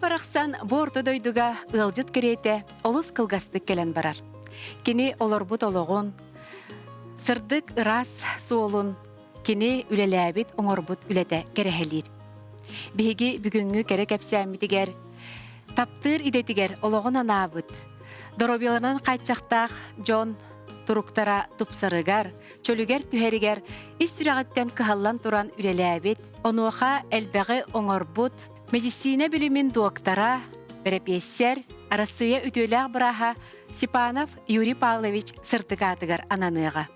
барахсан бу орто дойдуга ыалдьыт кэриэтэ олус кылгастык кэлэн барар. Кини олорбут олоҕун, сырдык ыраас суолун кини үлэлээбит, оҥорбут үлэтэ кэрэһэлиир. Биһиги бүгүҥҥү кэрэ кэпсээммитигэр таптыыр идэтигэр олоҕун анаабыт, доруобуйаларынан хааччахтаах дьон туруктара тупсарыгар, чөлүгэр түһэригэр ис сүрэҕиттэн кыһаллан туран үлэлээбит, онуоха элбэҕи оҥорбут медицина билимин дуоктара, бэрэпиэссэр, Арассыыйа үтүөлээх бырааһа Степанов Юрий Павлович сырдык аатыгар ананыаҕа.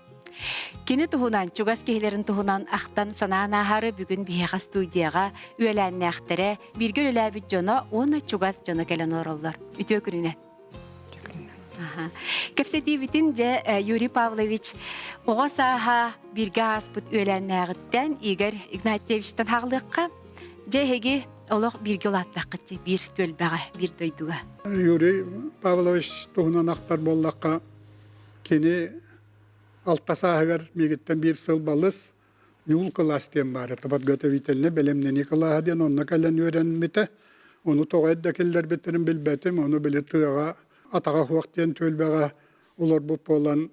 Кини туһунан, чугас киһилэрин туһунан ахтан санаан ааһары бүгүн биһиэхэ студияҕа үөлээннээхтэрэ, бииргэ үлэлээбит дьоно уонна чугас дьоно кэлэн олороллор. Үтүө күнүнэн! Кэпсэтиибитин дьэ Юрий Павлович оҕо сааһа бииргэ ааспыт үөлээннээҕиттэн Игорь Игнатьевичтан хаалыахха. Дьэ эһиги олох бииргэ улааттаххыт биир түөлбэҕэ, биир дойдуга. Юрий Павлович туһунан ахтар буоллахха, кини алта сааһыгар миигиттэн биир сыл балыс ньуул кылаас диэн баар этэ, подготовительнай бэлэмнэнии кылааһа диэн онно кэлэн үөрэммитэ. Ону тоҕо эрдэ киллэрбиттэрин билбэтим, ону били тыаҕа атаҕа суох диэн түөлбэҕэ олорбут буолан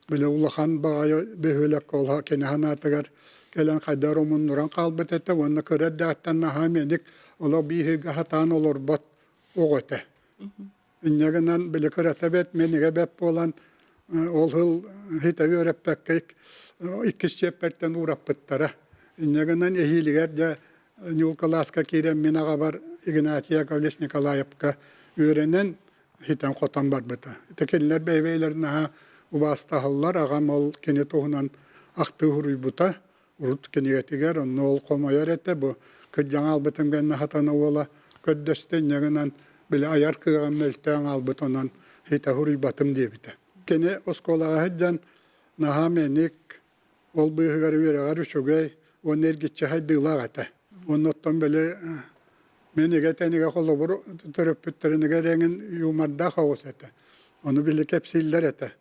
били улахан баҕайы бөһүөлэккэ ол кини санаатыгар кэлэн хайдах эрэ омуннуран хаалбыт этэ уонна кыра эрдэҕиттэн наһаа мэник олох биир сатаан олорбот оҕо этэ. Инньэ гынан били кырата бэрт, мэнигэ бэрт буолан ол сыл хитэ үөрэппэккэ иккис чиэппэртэн уураппыттара. Инньэ гынан эһиилигэр дьэ ньуул кылааска киирэн мин аҕабар Игнатий Яковлевич Николаевка үөрэнэн хитэн-хотон барбыта. Ити кинилэр бэйэ-бэйэлэрин наһаа убаастаһаллар. Аҕам ол кини туһунан ахтыы суруйбута. Урут кинигэтигэр онно ол хомойор этэ, бу кырдьаҥ аалбытым кэннэ хатана уола көрдөстө, инньэ гынан били айар кыаҕым мөлтөөн аалбыт, онон хитэ суруйбатым диэбитэ. Кини оскуолаҕа сылдьан наһаа мэник, ол быыһыгар үөрэҕэр үчүгэй уонна эргиччи сайдыылаах этэ. Уонна оттон били мэнигэ-тэнигэ холобур төрөппүттэринигэр эҥин юмордаах оҕус этэ. Ону били кэпсииллэр этэ.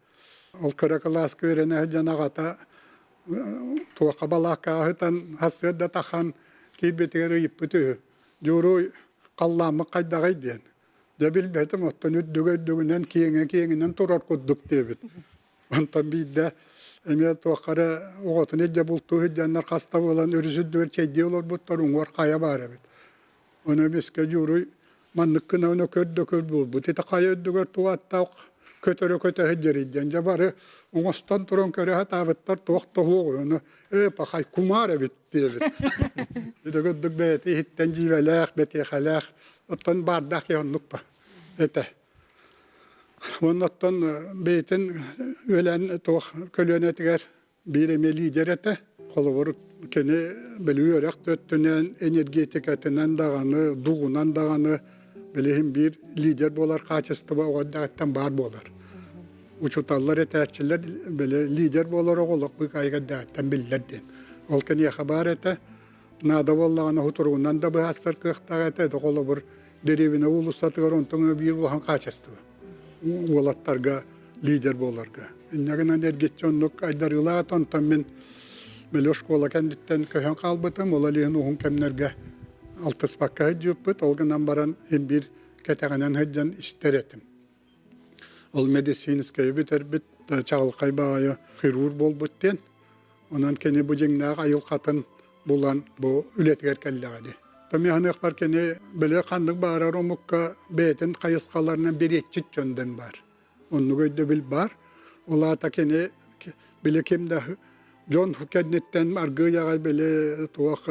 Ол кыра кылааска үөрэнэ сылдьан аҕата туохха балааккаҕа сытан сарсыарда тахан киирбитигэр ыйыппыт үһү Дьууруй халлааммыт хайдаҕый диэн дьэ билбэтим оттон үрдүгэ үрдүгүнэн киэҥэ киэҥинэн турар курдук диэбит онтон биирдэ эмиэ туохха эрэ оҕотун илдьэ бултуу сылдьаннар хаста буолан өрүс үрдүгэр чэйдии олорбуттар уҥуор хайа баар эбит ону эмискэ Дьууруй Маннык гына ону көр да көр буолбут. Ити хайа үрдүгэр туох аттаах көтөрө көтө сылдьарый диэн. Дьэ бары оҥостон туран көрө сатаабыттар туох да суоҕуй. Ону ээ пахай кумаар эбит диэбит. Ити курдук бэйэтэ иһиттэн дьиибэлээх, бэтиэхэлээх, оттон баардаах киһи оннук ба этэ. Уонна оттон бэйэтин үөлээн туох көлүөнэтигэр биир эмиэ лидер этэ. Холобур, кини били үөрэх да өттүнэн, энергетикатынан даҕаны, дугунан даҕаны билигин биир лидер буолар хаачыстыба оҕо эрдэҕиттэн баар буолар. Учууталлар этээччилэр били лидер буолар оҕо олох быыкаайык эрдэҕиттэн биллэр диэн. Ол киниэхэ баар этэ. Наада буоллаҕына хутуругунан да быһаарсар кыахтаах этэ. Холобур, дэриэбинэ уулуссатыгар онтон биир улахан хаачыстыба. Уолаттарга лидер буоларга. Инньэ гынан эргиччи оннук айдарыылаах онтон мин били школа кэнниттэн көһөн хаалбытым. Ол иһин уһун кэмнэргэ алтыспакка сылдьыбыппыт. Ол гынан баран син биир кэтэҕинэн сылдьан истэр этим. Ол медицинскэйи бүтэрбит чаҕылхай баҕайы хирург буолбут диэн. Онон кини бу дьиҥнээх айылҕатын булан бу үлэтигэр кэллэҕэ дии. Томиһаныахпар кини били ханнык баарар омукка бэйэтин хайысхаларынан бириэтчит дьон дэн баар. Оннук өйдөбүл баар. Ол аата кини били ким да дьон кэнниттэн аргыый аҕай били туох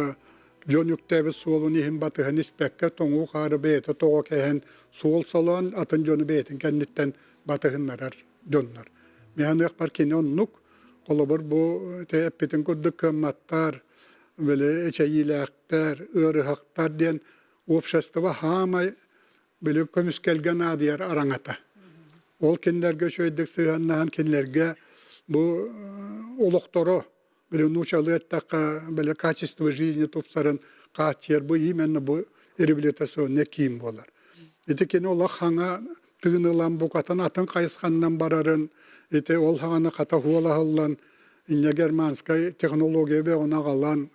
дьон үктээбит суолун иһин батыһан испэккэ тоҥуу хаары бэйэтэ тоҕо кэһэн суол солоон атын дьону бэйэтин кэнниттэн батыһыннарар дьоннор. Миһаныахпар кини оннук холобур бу эппитин курдук кыамматтар, били эчэйиилээхтэр, ыарыһахтар диэн общество хаамай били көмүскэлгэ наадыйар араҥата. Ол кинилэргэ үчүгэйдик сыһыаннаһан кинилэргэ бу олохторо били нуучалыы эттэххэ били качество жизни тупсарын хааччыйар бу именно бу реабилитационный киин буолар. Ити кини олох хаҥа тыын ылан букатын атын хайысханнан барарын ити ол хаҥаны хата хуолаһыллан инньэ германскай технология бөҕөнү аҕалан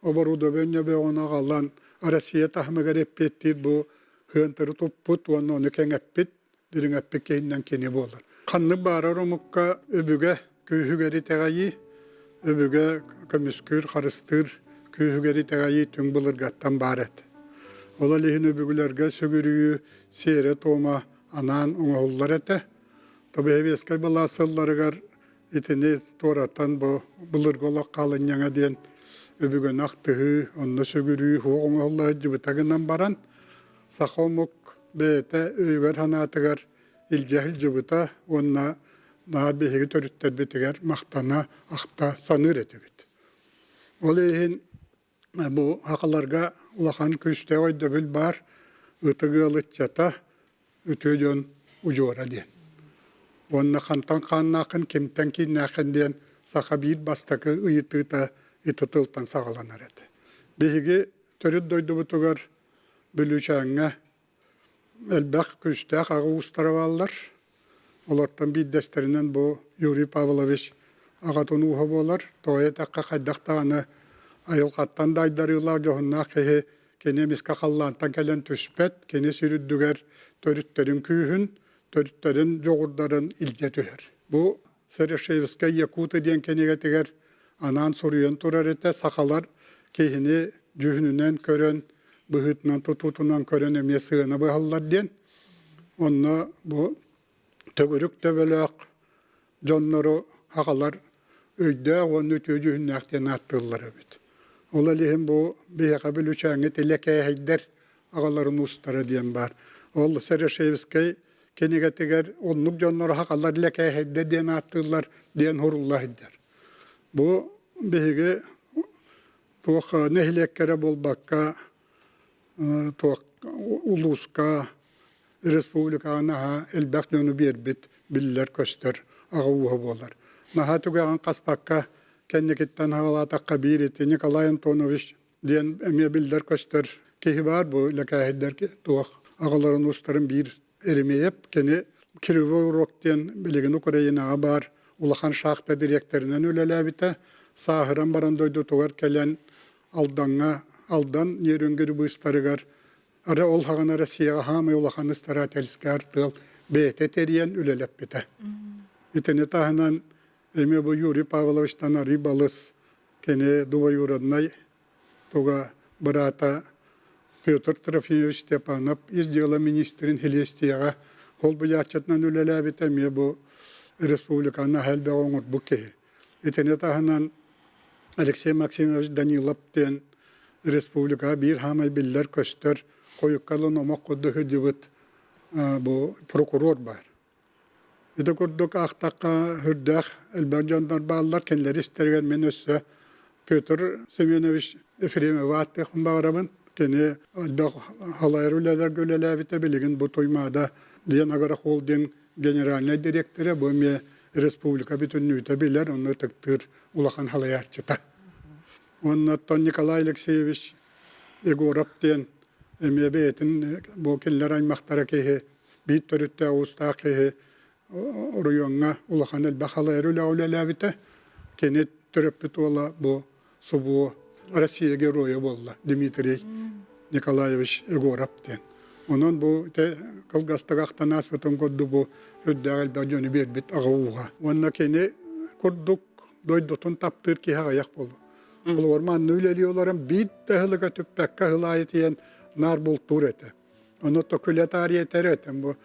оборудование бөҕөнү аҕалан Россия таһымыгар эппиэттиир бу. Сыантары туппут уонна ону кэҥэппит, дириҥэппит киһинэн кини буолар. Ханнык баарар омукка өбүгэ күүһүгэр итэҕэйии, өбүгэ көмүскүүр, харыстыыр күүһүгэр итэҕэйии түҥ былыргаттан баар этэ. Ол иһин өбүгэлэргэ сүгүрүйүү сиэрэ-туома анаан оҥоһуллар этэ. Тобэһэбиэскэй былаас сылларыгар итини туоратан бу былыргы олох хаалынньаҥа диэн өбүгэни ахтыһыы, онно сүгүрүү суох оҥоһулла сылдьыбыта гынан баран, саха омук бэйэтэ өйүгэр-санаатыгар илдьэ сылдьыбыта уонна наар биһиги төрүттэрбитигэр махтана, ахта саныыр этибит. Ол иһин бу сахаларга улахан күүстээх өйдөбүл баар ытык ыал ыччата үтүө дьон удьуора диэн. Уонна хантан хааннааххын, кимтэн кииннээххин диэн саха биир бастакы ыйытыыта ити тылтан саҕаланар этэ. Биһиги төрүт дойдубутугар Бүлүүчээҥҥэ элбэх күүстээх аҕа уустара бааллар. Олортон биирдэстэринэн бу Юрий Павлович аҕатын ууһа буолар. Тоҕо диэтэххэ, хайдах даҕаны айылҕаттан да айдарыылаах дьоһуннаах киһи кини эмискэ халлаантан кэлэн түспэт, кини сир үрдүгэр төрүттэрин күүһүн, төрүттэрин дьоҕурдарын илдьэ түһэр. Бу Серошевскай Якуты диэн кинигэтигэр анаан суруйан турар этэ, сахалар киһини дьүһүнүнэн көрөн, быһыытынан тутуутунан көрөн эмиэ сыана быһаллар диэн. Онно бу төгүрүк төбөлөөх дьоннору аҕалар өйдөөх уонна үтүө дьүһүннээх диэн ааттыыллар эбит. Ол иһин бу биһиэхэ Бүлүүчээҥҥэ тилэкээһэйдэр аҕаларын уустара диэн баар. Ол Серошевскай кинигэтигэр оннук дьоннору сахалар лэкээһэйдэр диэн ааттыыллар диэн сурулла сылдьар. Бу биһиги туох нэһилиэккэ эрэ буолбакка туох улууска, республикаҕа наһаа элбэх дьону биэрбит биллэр-көстөр аҕа ууһа буолар. Наһаа түгэҕин хаспакка кэнникиттэн хаалаатахха биир ити Николай Антонович диэн эмиэ биллэр-көстөр киһи баар бу Лэкээһэйдэр туох аҕаларын уустарын биир Еремеев кини Кривой Рог диэн билигин Украинаҕа баар улахан шахта дириэктэринэн үлэлээбитэ. Сааһыран баран дойдутугар кэлэн Алдаҥҥа Алдан Нерюнгри быыстарыгар ара ол хаҕана Россияҕа хаамай улахан старательскай артыал бэйэтэ тэрийэн үлэлэппитэ. Итини таһынан эмиэ бу Юрий Павловичтан арый балыс кини двоюроднай туга быраата Петр Трофимович Степанов ис дьыала министрин силиэстийэҕэ холбуйааччытынан үлэлээбитэ эмиэ бу республиканы наһаа элбэҕи оҥорбут киһи. Итини таһынан Алексей Максимович Данилов диэн республикаҕа биир хаамай биллэр-көстөр хойукка ылан омок курдук сылдьыбыт бу прокурор баар. Ити курдук аахтахха сүрдээх элбэх дьоннор бааллар. Кинилэри истэригэр мин өссө Петр Семенович Ефремовы ааттыахпын баҕарабын. Кини элбэх халайар үлэлэргэ үлэлээбитэ. Билигин бу Туймаада диэн агрохолдинг генеральнай дириэктэрэ. Бу эмиэ республика бүтүннүүтэ билэр, онно ытыктыыр улахан халайааччыта. Уонна оттон Николай Алексеевич Егоров диэн эмиэ бэйэтин бу кинилэр аймахтара киһи биир төрүттээх уустаах киһи оройуоҥҥа улахан элбэх халайар үлэҕэ үлэлээбитэ. Кини төрөппүт уола бу субуо Россия геройа буолла Дмитрий Николаевич Егоров диэн. Онон бу кылгастык ахтан ааспытым курдук бу үрдээх элбэх дьону биэрбит аҕа ууһа. Уонна кини курдук дойдутун таптыыр киһи аҕыйах буолуо. Холобур, манна үлэлии олорон биир да ыһылыга түппэккэ ыһылаайы тиийэн наар бултуур этэ. Ону токүлэ таарыйа этэр этим бу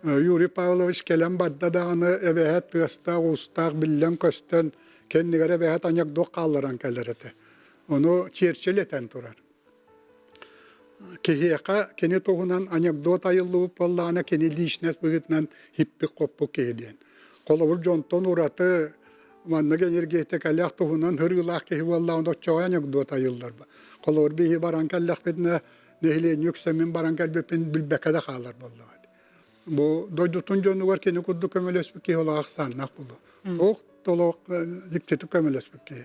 Юрий Павлович кэлэн барда даҕаны эбэһээт тыастаах-уустаах биллэн-көстөн кэннигэр эбэһээт анекдот хаалларан кэлэр этэ. Ону Черчилль этэн турар. Киһиэхэ кини туһунан анекдот айыллыбыт буоллаҕына кини личность быһыытынан хиппик-хоппук киһи диэн. Холобур дьонтон ураты маннык энергетикалаах туһунан ырыылаах киһи буоллаҕына оччоҕо анекдот айыллар. Холобур биһи баран кэллэхпитинэ нэһилиэнньэ үксэ мин баран кэлбиппин билбэккэ да хаалар буоллаҕа дии. Бу дойдутун дьонугар кини курдук көмөлөспүт киһи олох ахсааннаах буолуо. Туох да олох дьиктитик көмөлөспүт киһи.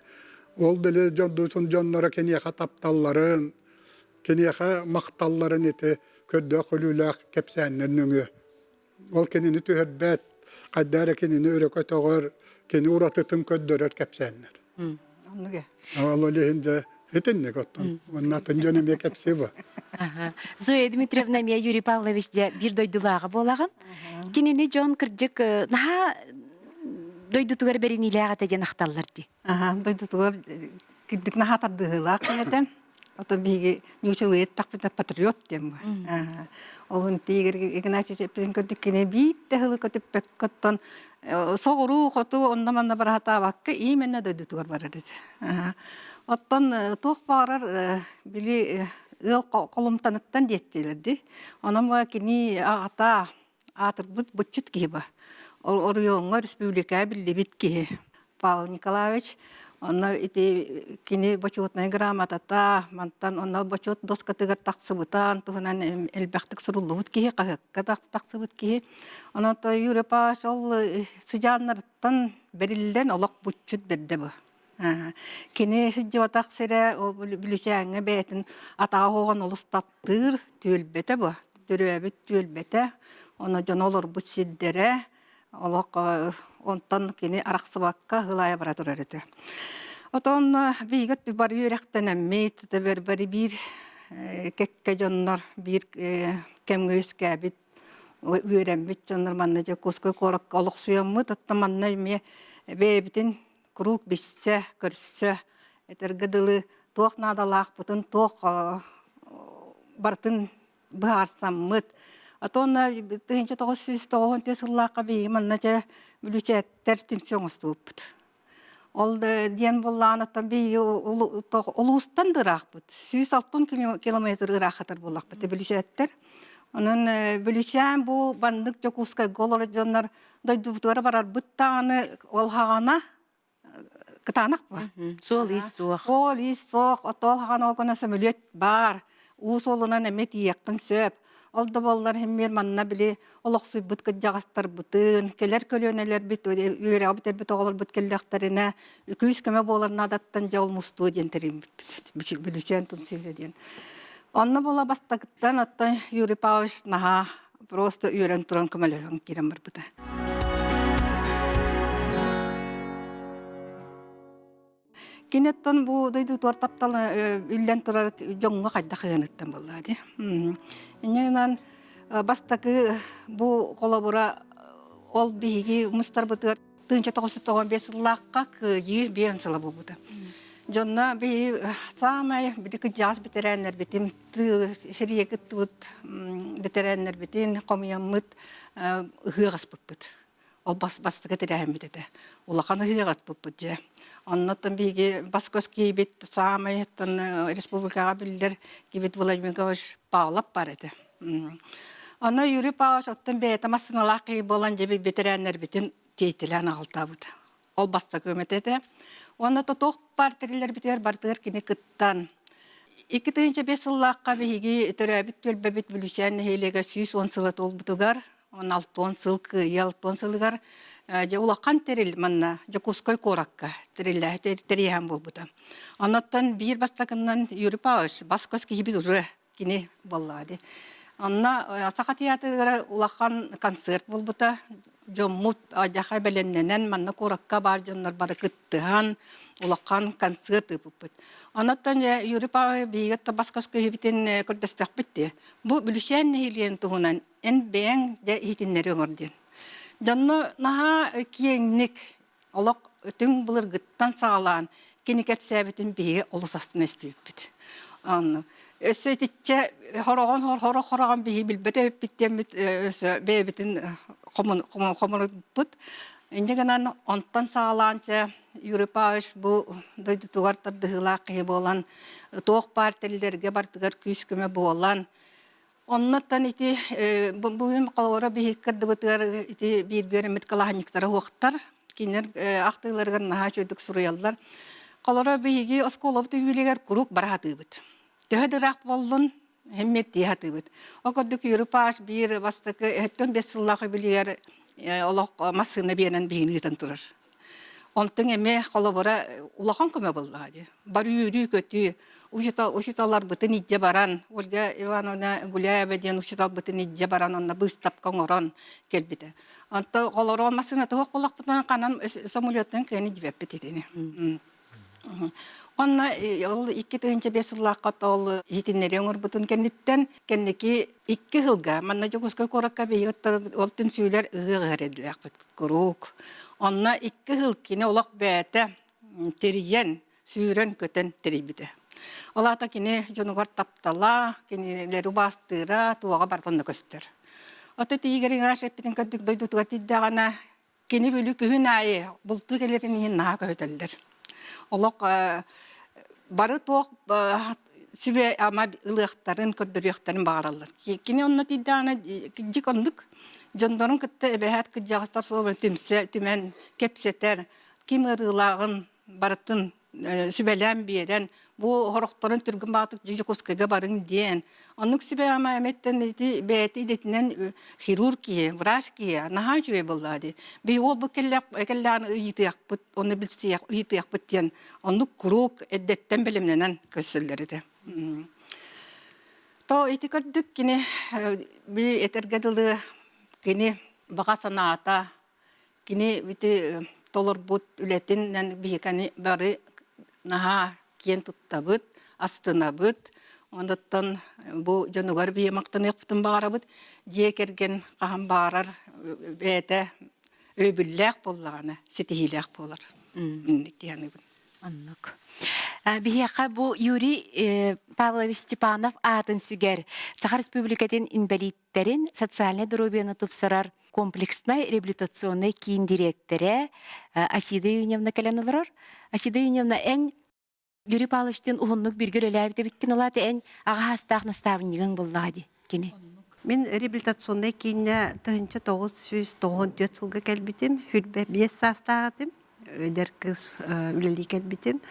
Ол били дойдутун дьонноро киниэхэ тапталларын, киниэхэ махталларын ити көрдөөх күлүүлээх кэпсээннэр нөҥүө Ол кинини түһэрбэт, хайдах эрэ кинини өрө көтөҕөр, кини уратытын көрдөрөр кэпсээннэр. Оннук Ол иһин дьэ Итинник оттон. Уонна атын дьон эмиэ кэпсиэ бу. Зоя Дмитриевна эмиэ Юрий Павлович дьэ биир дойдулааҕа буолаҕын. Кинини дьон кырдьык наһаа дойдутугар бэриниилээх этэ диэн ахталлар дии. Аха, дойдутугар кырдьык наһаа тардыһыылаах этэ. Ото биһиги ньуучалыы эттэхпитинэ патриот диэн бу. Ол тиигэр Игнатьевич эппитин көрдүк кини биир да сылы көтүппэккэ оттон соҕуруу хоту онно-манна бараһатаабакка именно дойдутугар барар этэ. Оттон туох баҕарар били ыал холумтаныттан диэччилэр дии. Онон бу кини аҕата аатырбыт буччут киһи ба. Оройуоҥҥа республикаҕа биллибит киһи. Павел Николаевич онно ити кини бочуотунай грамотата мантан онно бочуот доскатыгар тахсыбытан туһунан элбэхтик суруллубут киһи хаһыакка тахсыбыт киһи онон Юрий Павлович ол сыдьааннарыттан бэриллэн олох буччут бэрдэ бу Кини сылдьыбатах сирэ ол Бүлүчээҥҥэ бэйэтин атаҕа оһоҕун олус таптыыр түөлбэтэ бу төрөөбүт түөлбэтэ ону дьоно олорбут сирдэрэ олох онтон кини арахсыбакка ыһылаайа бара турар этэ. Отон биһиги бары үөрэхтэнэммит бары биир кэккэ дьоннор биир кэмҥэ үөскээбит үөрэммит дьоннор манна Дьокуускай куоракка олохсуйаммыт оттон манна эмиэ бэйэбитин куруук билсэ, көрсө, этэргэ дылы туох наадалаахпытын, туох барытын быһаарсаммыт. А то онно 1994 сыллаахха биһиги манна дьэ бүлүүчээттэр түмсүү оҥостубуппут. Ол диэн буоллаҕына биһиги улуустан да ыраахпыт. 160 километр ыраахатар буоллахпыт бүлүүчээттэр. Онон Бүлүүчээн бу баннык Дьокуускайга олорор дьоннор дойдубутугар барарбыт даҕаны ол хаҕана кытаанах буо. Суол-иис суох. Суол-иис суох, отоол хаҕана ол гына сөмөлүөт баар. Уу суолунан эмиэ тиийиэххин сөп. Ол да буоллар иһин манна били олохсуйбут кырдьаҕастарбытын, кэлэр көлүөнэлэрбит, үөрэҕи бүтэрбит оҕолорбут кэллэхтэринэ күүс-көмө буолар наадаттан дьэ ол мустуо диэн тэриммиппит. Бүлүүчээн тумсүүтэ диэн. Онно буола бастакыттан оттон Юрий Павлович наһаа просто үөрэн туран көмөлөһөн киирэн барбыта. Киниттэн бу дойдутугар таптал үллэн турар дьоҥҥо хайдах ыаныттан буоллаа дии. Инньэ гынан бастакы бу холобура ол биһиги мустарбытыгар 1995 сыллаахха кыайыы биэн сыла буолбута. Дьонно биһи саамай бити кырдьаҕас бэтэрээннэрбитин сэрии кыттыбыт бэтэрээннэрбитин хомуйаммыт ыһыах аспыппыт. Ол бас бастакы тэрээһиммит этэ. Улахан ыһыах аспыппыт дьэ. Оннуттан биһиги бас-көс киһибит саамай республикаҕа биллэр киһибит Владимир Николаевич Павлов бар этэ. Онно Юрий Павлович оттон бэйэтэ массыыналаах киһи буолан дьэ бэтэрээннэрбитин тиэйтэлээн аҕалтаабыт. Ол бастакы көмөтө этэ. Уонна тотуох баар тэриллэрбитигэр барытыгар кини кыттан 2005 сыллаахха биһиги төрөөбүт түөлбэбит Бүлүүчээн нэһилиэгэ 110 сыла туолбутугар, 16 сыл кыайыы 60 сылыгар дьэ улахан тэрил манна Дьокуускай куоракка тэрийэһэн буолбута. Оннуттан биир бастакынан Юрий Павлович бас-көс киһибит уже кини буоллаҕа дии. Онно Саха театрыгар улахан концерт буолбута. Дьоммут дьаха бэлэмнэнэн манна куоракка баар дьоннор бары кыттыһан улахан концерт ыыппыппыт. Оннуттан Юрий Павлович биһиги бас-көс киһибитин көрдөстөхпүт дии. Бу Бүлүчээн нэһилиэгин туһунан эн бэйэҥ дьэ иһитиннэри оҥор диэн. Дьонно наһаа киэҥник олох түҥ былыргыттан саҕалаан кини кэпсээбитин биһиги олус астына истибиппит. Онно өссө итиччэ хороҕон хоро хороҕон биһиги билбэт эбиппит диэммит өссө бэйэбитин хомунуппут. Инньэ гынан онтон саҕалаан чэ Юрий Павлович бу дойдутугар тардыһыылаах киһи буолан туох баар тэрилэргэ барытыгар күүс-көмө буолан Оннуттан ити бүгүн холобура биһиги кырдыбытыгар ити бииргэ үөрэммит кылааһынньыктара уохтар. Кинилэр ахтыыларыгар наһаа үчүгэйдик суруйаллар. Холобура биһиги оскуолабыт үбүлүгэр куруук бара сатыыбыт. Төһө да ыраах буоллун, хэммиэттии сатыыбыт. Ол курдук Юрий Паш биир бастакы 45 сыллаах үбүлүгэр олох массыына биэрэн биһигини ыытан турар. Онтон эмиэ холобура улахан көмө буоллаҕа дии. Бары үөрүү-көтүү, учуутал учууталларбытын илдьэ баран, Ольга Ивановна Гуляева диэн учууталбытын илдьэ баран онно быыстапка оҥорон кэлбитэ. Онтон олорон массыыната суох буоллахпытына ханан самолеттан кыайан илдьибэппит итини. Онно ол 2005 сыллаахха ол иһитиннэрии оҥорбутун кэнниттэн кэнники икки сылга манна Дьокуускай куоракка биһиги ол түмсүүлэр ыһыах ыһар этилээхпит куруук. Онно икки сыл кини олох бэйэтэ тэрийэн, сүүрэн-көтөн тэрийбитэ. Ол аата кини дьонугар таптала, кинилэри убаастыыра, туоҕа барыта онно көстөр. Ото тиийигэр Игнаш эппитин курдук дойдутугар тиийдэҕинэ Кини бүлүү күһүн аайы бултуу кэлэрин иһин наһаа көһүтэллэр. Олох бары туох сүбэ-ама ылыахтарын, көрдөрүөхтэрин баҕараллар. Кини онно тиийдэҕинэ дьик оннук дьоннорун кытта эбэһээт кырдьаҕастар суолун түмсэ түмэн кэпсэтэр, ким ыарыылааҕын барытын сүбэлээн биэрэн, бу сорохторун түргэн баҕатык Дьокуускайга барыҥ диэн. Оннук сүбэ-ама эмэттэн ити бэйэтэ идэтинэн хирург киһи, врач киһи наһаа үчүгэй буоллаҕа дии. Биһиги уолбут кэллэҕин ыйытыахпыт, ону билсиэх, ыйытыахпыт диэн оннук куруук эрдэттэн бэлэмнэнэн көрсөллөр этэ. То ити көрдүк кини би этэргэ дылы кини баҕа санаата Кини ити толорбут үлэтинэн биһикини бары наһаа киэн туттабыт, астынабыт. Онуттан бу дьонугар биһи махтаныахпытын баҕарабыт. Дьиэ кэргэн хаһан баҕарар бэйэтэ өйөбүллээх буоллаҕына ситиһиилээх буолар. Инник дии саныыбын. Оннук. Биһиэхэ бу Юрий Павлович Степанов аатын сүгэр Саха Республикатын инбэлииттэрин социальнай доруобуйаны тупсарар комплекснай реабилитационнай киин дириэктэрэ Асида Юньевна кэлэн олорор. Асида Юньевна, эн Юрий Павловичтыын уһуннук бииргэ үлэлээбит эбиккин, ол аата эн аҕа саастаах наставнигыҥ буоллаҕа дии кини. Мин реабилитационнай кииҥҥэ 1994 сылга кэлбитим, 25 саастаах этим. Эдэр кыыс үлэлии кэлбитим.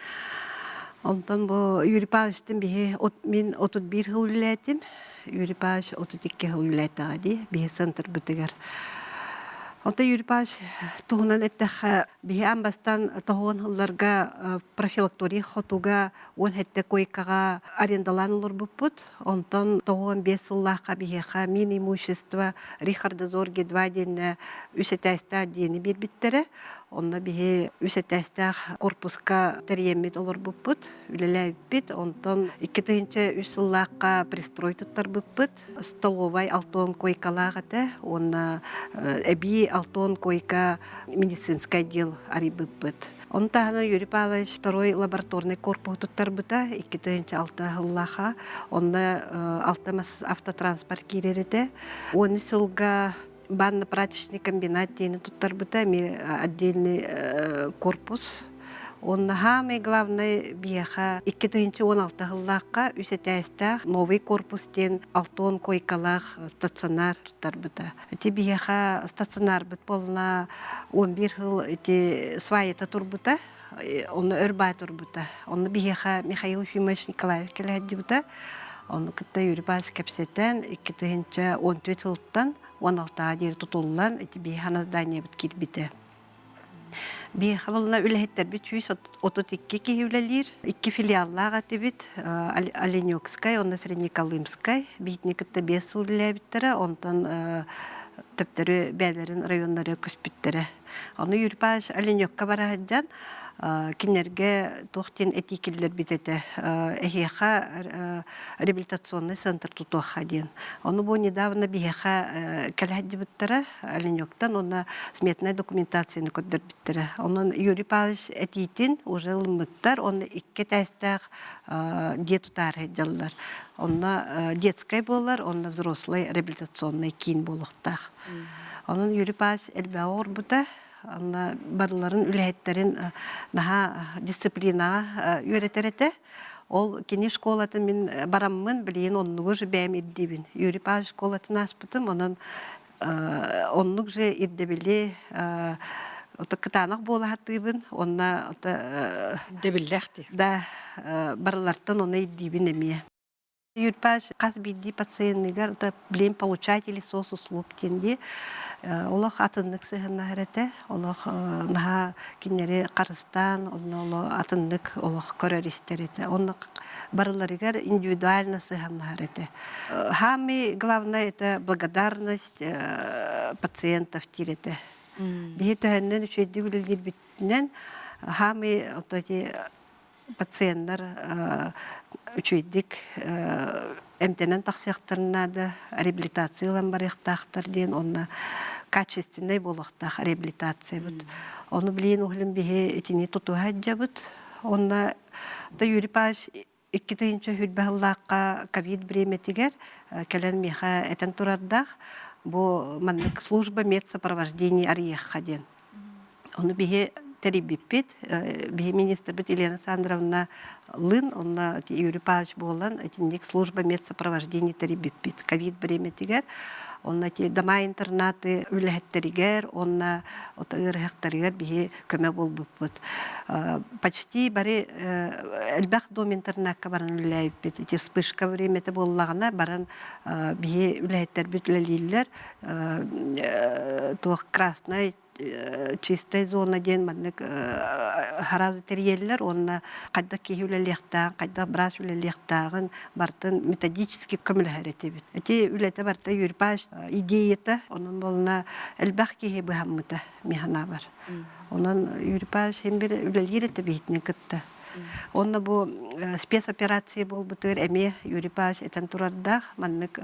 Онтон бу Юрий Павловичтыын биһи мин 31 сыл үлэлээтим. Юрий Павлович 32 сыл үлэлээтэҕэ дии биһи центрбытыгар. Онтон Юрий Павлович туһунан эттэххэ, биһи аан бастаан тоһуон сылларга профилактория хотуга 17 койкаҕа арендалаан олорбуппут. Онтон тоҕуон биэс сыллаахха биһиэхэ мин имущество Рихарда Зорги 2 диэннэ үс этээстээх диэни биэрбиттэрэ. Онно биһи үс этээстээх корпуска тэрийэммит олорбуппут, үлэлээбиппит. Онтон 2003 сыллаахха пристрой туттарбыппыт. Столовай алтон койкалаах этэ уонна эбии алтон койка медицинскэй отдел арыйбыппыт. Ону таһынан Юрий Павлович второй лабораторный корпуһу туттарбыта 2006 сыллаахха. Онно алта автотранспорт киирэр этэ. Уон сылга банно-прачечный комбинат диэни туттарбыта, эмиэ отдельный корпус. Уонна самый главный биһиэхэ 2016 сыллаахха үс этээстээх новый корпус диэн алтон койкалаах стационар туттарбыта. Ити биһиэхэ стационарбыт буолла 11 сыл ити сваята турбута, онно өр баай турбута. Онно биһиэхэ Михаил Ефимович Николаев кэлэһдибитэ. Ону кытта Юрий Павлович кэпсэтэн 2014 сылтан 16-ға диэри тутуллан ити биһиэхэ зданиебыт киирбитэ. Биһиэхэ буолла үлэһиттэрбит 132 киһи үлэлиир. Икки филиаллаах этибит. Оленёкскай уонна Среднеколымскай. Биһитини кытта биэс сыл үлэлээбиттэрэ. Онтон төптөрү бэйэлэрин районнары көспүттэрэ. Ону Юрий Павлович Оленёкка бара сылдьан кинилэргэ туох диэн этии киллэрбит этэ. Эһиэхэ реабилитационный центр тутуохха диэн. Ону бу недавно биһиэхэ кэлэ сылдьыбыттара Оленёктан уонна сметная документацияны көрдөрбүттэрэ. Онон Юрий Павлович этиитин уже ылыммыттар, онно икки этээстээх дьиэ тутаары сылдьаллар. Онно детскай буолар, онно взрослый реабилитационный киин буолуохтаах. Онон Юрий Павлович элбэҕи оҥорбута. Онно барыларын үлэһиттэрин наһаа дисциплинаҕа үөрэтэр этэ. Ол кини школатын мин бараммын, билигин оннугу же бэйэм ирдиибин. Юрий Павлович школатын ааспытым, онон оннук же ирдэбили кытаанах буола сатыыбын уонна Дэбиллээх дии. Да, барылартан ону ирдиибин эмиэ. Юрий Павлович хас биирдии пациеныгар блин получатели соцуслуг диэн дии олох атыннык сыһыаннаһар этэ. Олох наһаа кинилэри харыстаан, онно атыннык олох көрөр истэр этэ. Онно барыларыгар индивидуально сыһыаннаһар этэ. Самый главное это благодарность пациентов диир этэ. Биһи төһөннөн үчүгэйдик үлэлиирбитинэн самый вот эти. Пациеннар үчүгэйдик эмтэнэн тахсыахтарын наада, реабилитация ылан барыахтаахтар диэн уонна качественнай буолуохтаах реабилитациябыт. Ону билигин уһулун биһи итини тутуһа сылдьабыт. Онно Юрий Павлович 2020 сыллаахха ковид бириэмэтигэр кэлэн миэхэ этэн турардаах бу маннык служба медсопровождения арыйыахха диэн. Ону биһи тэрийбиппит. Биһи министрбит Елена Александровна Лын, онно Юрий Павлович буолан итинник служба медсопровождения тэрийбиппит ковид бириэмэтигэр. Онно ити дома интернаты үлэһиттэригэр уонна ыарыһахтарыгар биһи көмө буолбуппут. Почти бары элбэх дом интернакка баран үлэлээбиппит. Ити вспышка времята буоллаҕына баран биһи үлэһиттэрбит үлэлииллэр. Туох красный чистай зона диэн маннык сразу тэрийэллэр уонна хайдах киһи үлэлиэхтээҕин, хайдах быраас үлэлиэхтээҕин барытын методически көмөлөһөр этибит. Ити үлэтэ барыта Юрий Павлович идеята, онон буолна элбэх киһи быһаммыта мин санаабар. Онон Юрий Павлович син бир үлэлиир этэ биһитини кытта. Онно бу спецоперация буолбутугар эмиэ Юрий Павлович этэн турардаах маннык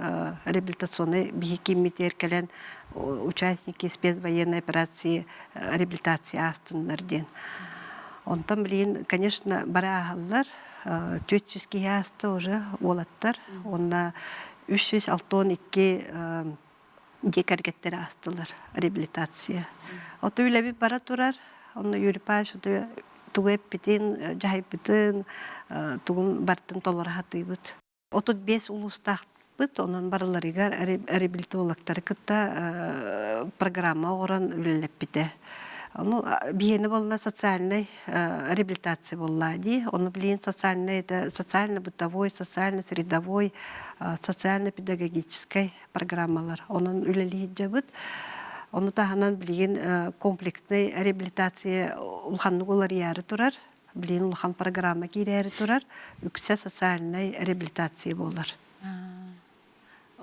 реабилитационнай биһи кииммитигэр кэлэн участники спецвоенной операции реабилитация аастыннар диэн. Онтон билигин, конечно, бары ааһаллар. 400 киһи ааста уже уолаттар. Уонна 362 дьиэ кэргэттэр аастылар реабилитация. Ото үлэбит бара турар. Онно Юрий Павлович тугу эппитин, дьаһайбытын, тугун бартын толоро сатыыбыт. 35 улуустаахпыт, онон барыларыгар реабилитологтары кытта программа оҥорон үлэлэппитэ. Ону биһиэнэ буолла социальнай реабилитация буолла дии. Ону билигин социальный это социально-бытовой, социально-средовой, социально-педагогическай программалар. Онон үлэлии сылдьабыт. Ону таһынан билигин комплексный реабилитация улаханнык уларыйаары турар. Билигин улахан программа киирээри турар. Үксэ социальнай реабилитация буолар.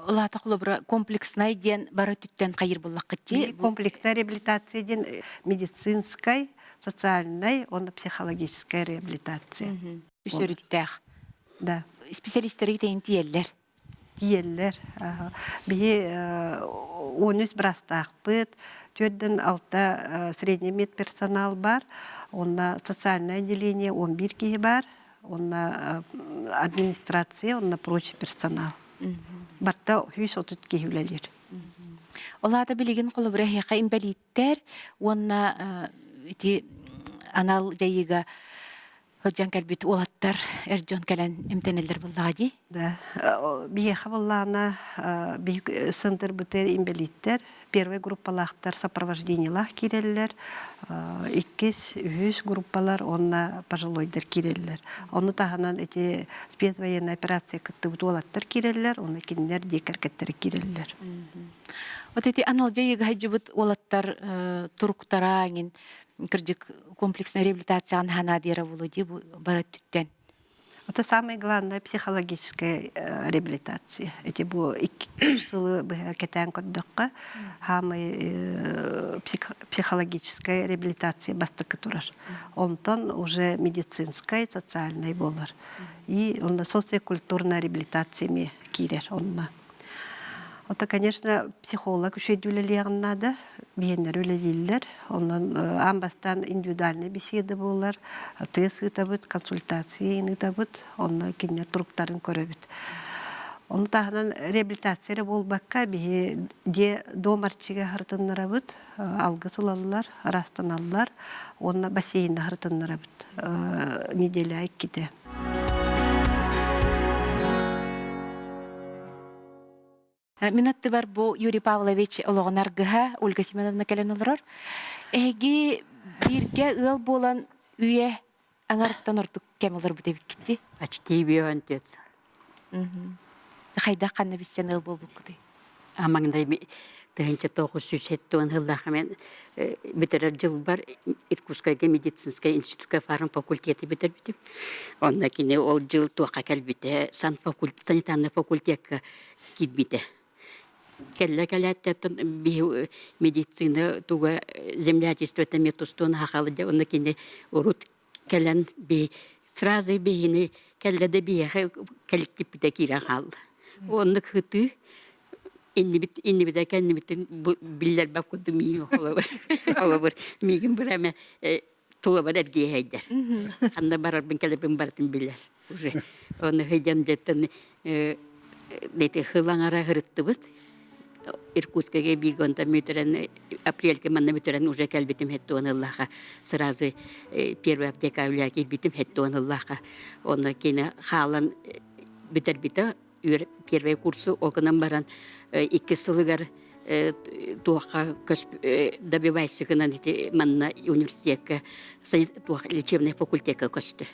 Улаата холобура комплекснай диэн бары өттүттэн хайыр буллаххыт дии. Комплексная реабилитация диэн медицинскай, социальнай уонна психологическая реабилитация. Үс өрүттээх. Да. Специалистеры тэйин тиийэллэр. Тиийэллэр. Биһи 13 бырастаахпыт, түөрдэн алта средний медперсонал бар, онно социальное отделение 11 киһи бар, онно администрация, онно прочий персонал. Барта 130 киһи үлэлиир. Ол аата билигин холобура эһиэхэ инбэлииттэр уонна ити анал дьайыыга Сылдьан кэлбит уолаттар, эр дьон кэлэн эмтэнэллэр буоллаҕа дии. Да. Биһиэхэ буоллаҕына биһи центрбытыгар инбэлииттэр первай группалаахтар сопровождениелаах киирэллэр, иккис, үһүс группалар уонна пожилойдар киирэллэр. Ону таһынан ити спецвоенная операция кыттыбыт уолаттар киирэллэр, уонна кинилэр дьиэ кэргэттэрэ киирэллэр. Вот эти анал дьайыыга сылдьыбыт уолаттар туруктара эҥин кырдьык комплекснай реабилитацияҕын ханаадыйара буолуо дии бу бары өттүттэн. Это самое главное психологическая реабилитация. Эти бу икки сылы быһа кэтээн көрдөххө, хаамай психологическая реабилитация бастакы турар. Онтон уже медицинскай, социальный буолар. И онно социокультурная реабилитация эмиэ киирэр онно. Это, конечно, психолог үчүгэй үлэлиэҕин наада, биһиэннэр үлэлииллэр. Онон аан бастаан индивидуальнай беседа буолар, тыас ыытабыт, консультация ыытабыт, онно кинилэр туруктарын көрөбүт. Ону таһынан реабилитация эрэ буолбакка, биһи дьиэ дом арчыга сырытыннарабыт, алгыс ылаллар, ыраастаналлар уонна бассейнна сырытыннарабыт неделя иккитэ. Мин аттыбар бу Юрий Павлович олоҕун аргыһа Ольга Семеновна кэлэн олорор. Эһиги бииргэ ыал буолан үйэ аҥарыттан ордук кэм олорбут эбиккити. Почти бион отец. Хайдах ханна билсэн ыал буолбуккутуй? Маҥнай 1970 сыллаахха мен бүтэрэр дьылбар Иркутскайга медицинскэй институтка фармфакультеты бүтэрбитим. Онно кини ол дьыл туохха кэлбитэ, санитарнай факультекка киирбитэ. Кэллэ кэлээттэн биһи медицина туга землячествота эмиэ тустуон хахалы онно кини урут кэлэн би Сразу биһини кэллэ да биһиэхэ кэлэктииппитэ киирэн хаалла. Оннук хытыы иннибит иннибитэ кэннибитин биллэрбэт курдук миигин холобур холобур миигин быраме тулабар эргиэһэйдэр. Ханна барарбын кэлэрбин барытын билэр уже. Оны хыйдан дьэттэн дети хылаҥара хырыттыбыт. Иркутскайга бииргэ онтон мүтэрэн апрельгэ манна бүтэрэн уже кэлбитим хеттуон ыллаха сразу первый аптека үлэ киирбитим хеттуон ыллаха онно кини хаалан бүтэрбитэ первый курсу ол гынан баран иккис сылыгар туохха добивайсыгынан ити манна университекка туох лечебный факультекка көстө.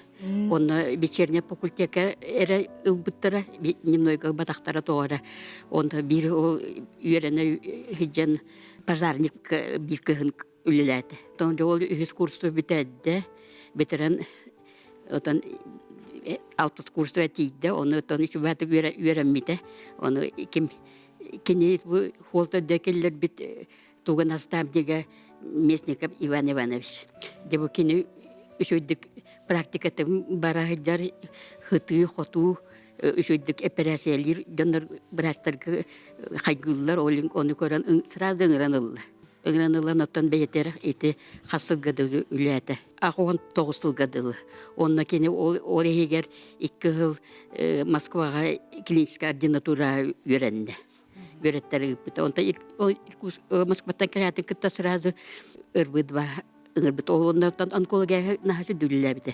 Онно вечерний факультекка эрэ ылбыттара, дневнойга ылбатахтара тоҕо эрэ. Онно биир ол үөрэнэ сылдьан пожарник биир кыһын үлэлээтэ. Ол үһүс курсу бүтэрдэ, бүтэрэн Отон алтыс курсуга тиийдэ, ону отон үчүгэйдик үөрэммитэ. Ону ким кини бу хуолта киллэрбит туга наставнига Местников Иван Иванович. Дьэ бу кини үчүгэйдик практикатын бара сылдьар хытыы-хотуу үчүгэйдик эпэрээсийэлиир дьоннор бырааттарга хайгыыллар, ону көрөн сразу ыҥыран ылла. Ыҥыран ылан оттон бэйэтэр ити хас сылга дылы үлээтэ. 69 сылга дылы. Онно кини ол, ол иһигэр икки сыл Москваҕа клиническая ординатура үөрэннэ. Үөрэттэр ыыппыта. Онтон Москваттан кэлээтин кытта сразу ырбыт ба ыҥырбыт. Ол оннуттан онкология наһаа сүдүллээбитэ.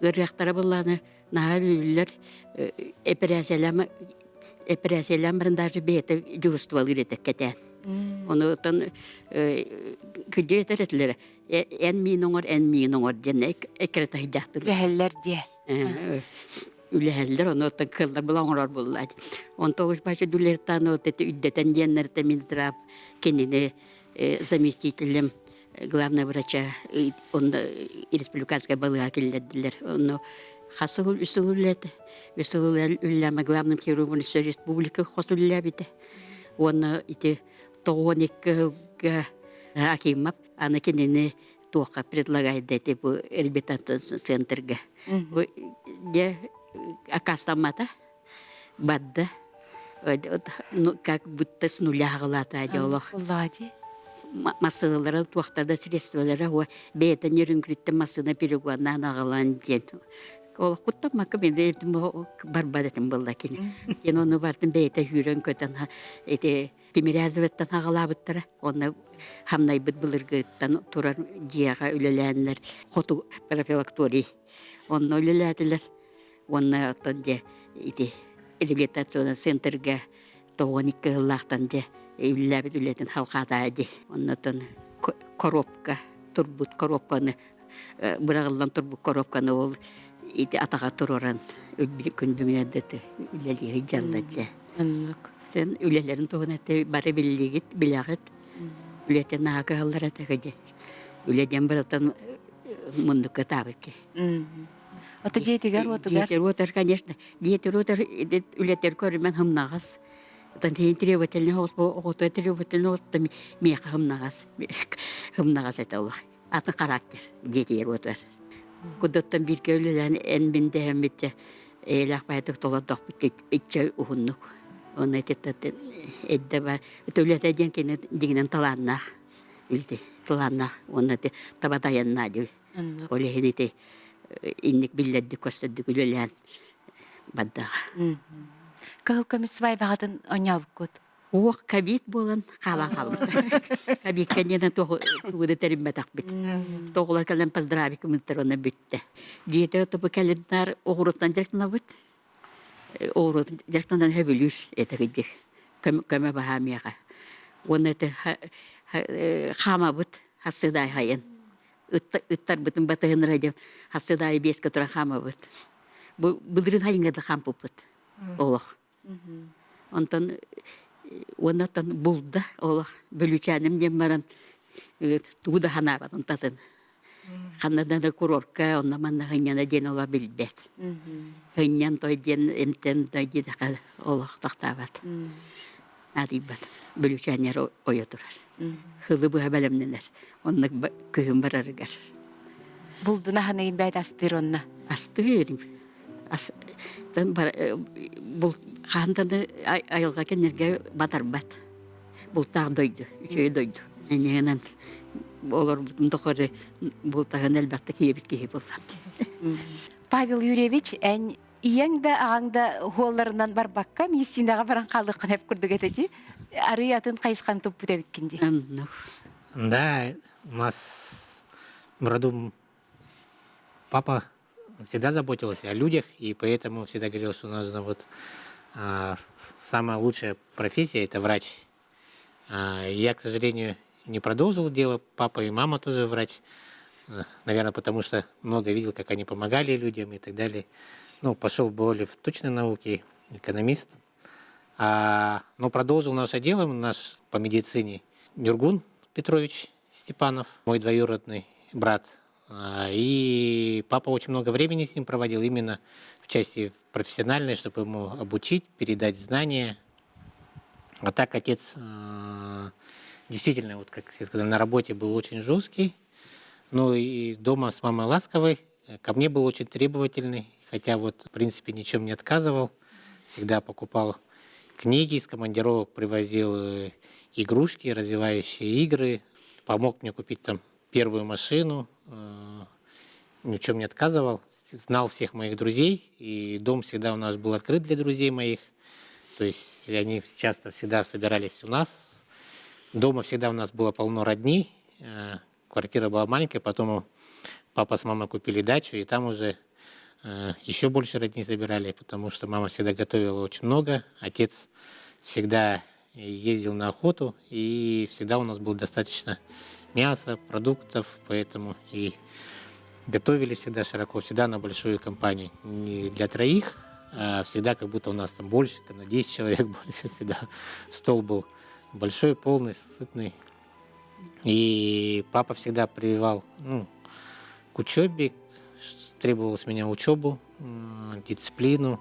Ыарыахтара былааны наһаа үллэр эпэрээсийэлээн эпэрээсийэлээн баран даже бэйэтэ дьуһуурустубалыыр этэ кэтээн. Ону оттон кырдьык этэр этилэрэ эн миин оҥор, эн миин оҥор диэн эккирэтэ Үлэһэллэр диэ. Үлэһэллэр, ону оттон кыаллар була оҥорор буолла. Онто уж бача дүлертан вот эти үддэтэн диэннэртэ Минздрав кинини заместителем главного врача онно республиканскай балыыһа киллэрдилэр. Онно хас сыл үс сыл үлэлээтэ. Үс сыл үлэлээмэ главным хирургун өссө республика хос үлэлээбитэ. Уонна ити 92 сылга Акимов аны кинини туохха предлагает эти бу реабилитационный центрга. Дьэ аккаастаммата. Барда. Ну, как будто с нуля аҕалаата дьолох. Массыыналара туохтар да средстволара уо бэйэтэ нерүҥкүрүттэн массыына перегоннаан аҕалан диэн. Олохкуттан макка мен барбат этим буолла кини. Кен ону бартын бэйэтэ сүүрэн көтөн ити Тимирязеваттан аҕалаабыттара. Онно хамнайбыт былыргыттан турар дьиэҕэ үлэлээннэр хоту профилакторий. Онно үлэлээтилэр. Уонна оттон дьэ ити реабилитационный центрга 92 сыллаахтан дьэ үлэлээбит үлэтин халҕаатаа дии. Оннотон коробка турбут коробканы быраҕыллан турбут коробканы ол ити атаҕа туруоран күн бүгүнэ үлэлии сылдьаллар дьэ. Оннук. Сен үлэлэрин туһунан бары биллигит, билэҕит. Үлэтин наһаа кыһаллар этэ диэн. Үлэ диэн барытын муннукка таабыт киһи. Ото дьиэтигэр уотугар? Дьиэтигэр уотар, конечно. Дьиэтигэр уотар үлэтэр көрүмэн хымнаҕас. Отон тиһин требовательный оҕус бу оҕото требовательный оҕус миэхэ хымнаҕас. Хымнаҕас этэ олох. Атын характер дьиэтигэр уотугар. Кудаттан бииргэ үлэлээн эн мин дэһэммитчэ эйэлээх баайдык толордохпут иччэ уһуннук. Онно ититтэн эдде бар. Үлэтэ диэн кини дьиҥинэн талааннаах. Үлэтэ талааннаах уонна таба тайаннаа дии. Ол иһин ити инник биллэрдик көстөрдүк үлэлээн бардаҕа. Кыһыл көмүс свайбаҕытын оонньообуккут? Уох кабит буолан хаалан хаалбыта. Кабикка диэн тугу да тэриммэтэхпит. Тоҕулар кэлэн поздравить гыммыттар онно бүттэ. Дьиэтэ тупу кэлиннар оҕуруоттан дьарыктанабыт. Оҕуруотун дьарыктанан сөбүлүүр этэ кырдьык. Көмө баһаа миэхэ. Уонна это хаамабыт хассыдаай хайын. Ыттарбытын батыһыннара диэн хассыдаайы биэскэ туран хаамабыт. Бу былырыын хайыҥҥа да хаампыппыт олох. Онтон уонна оттон булда олох бөлүчээним диэн баран тугу да санаабат онтатын. Ханна да курорка онно манна хынньана диэн олох билбэт. Хынньан той диэн эмтэн той диэтэхэ олох тохтообот. Наадыйбат. Бөлүчээннэр ойо турар. Хылы быһа бэлэмнэнэр. Оннук күһүн барарыгар. Булдун аһын бэйт астыыр онно. Астыыр. Ас хаһан да айылҕа кэннэргэ батарбат. Бултаах дойду, үчүгэй дойду. Энньэгинэн олорбутун тухары бултаһын элбэхтик киһибит киһи буллам. Павел Юрьевич, эн ийэҥ да аҕаҥ да хуолларынан барбакка медицинаҕа баран хаалыаххын эп курдук этэ дии. Арый атын хайысхан туппут эбиккин дии. Да, у нас в роду папа всегда заботился о людях, и поэтому всегда говорил, что нужно вот самая лучшая профессия – это врач. Я, к сожалению, не продолжил дело. Папа и мама тоже врач. Наверное, потому что много видел, как они помогали людям и так далее. Ну, пошел более в точные науки, экономист. Но продолжил наше дело, наш по медицине Нюргун Петрович Степанов, мой двоюродный брат. И папа очень много времени с ним проводил именно в части профессиональной, чтобы ему обучить, передать знания. А так отец действительно, вот как все сказали, на работе был очень жесткий, но и дома с мамой ласковый, ко мне был очень требовательный, хотя вот в принципе ничем не отказывал, всегда покупал книги, из командировок привозил игрушки, развивающие игры, помог мне купить там первую машину, ни в чем не отказывал, знал всех моих друзей, и дом всегда у нас был открыт для друзей моих. То есть они часто всегда собирались у нас. Дома всегда у нас было полно родни, квартира была маленькая, потом папа с мамой купили дачу, и там уже еще больше родни собирали, потому что мама всегда готовила очень много, отец всегда ездил на охоту, и всегда у нас было достаточно мяса, продуктов, поэтому и готовили всегда широко, всегда на большую компанию. Не для троих, а всегда как будто у нас там больше, там на 10 человек больше всегда стол был большой, полный, сытный. И папа всегда прививал, ну, к учебе, требовал с меня учебу, дисциплину.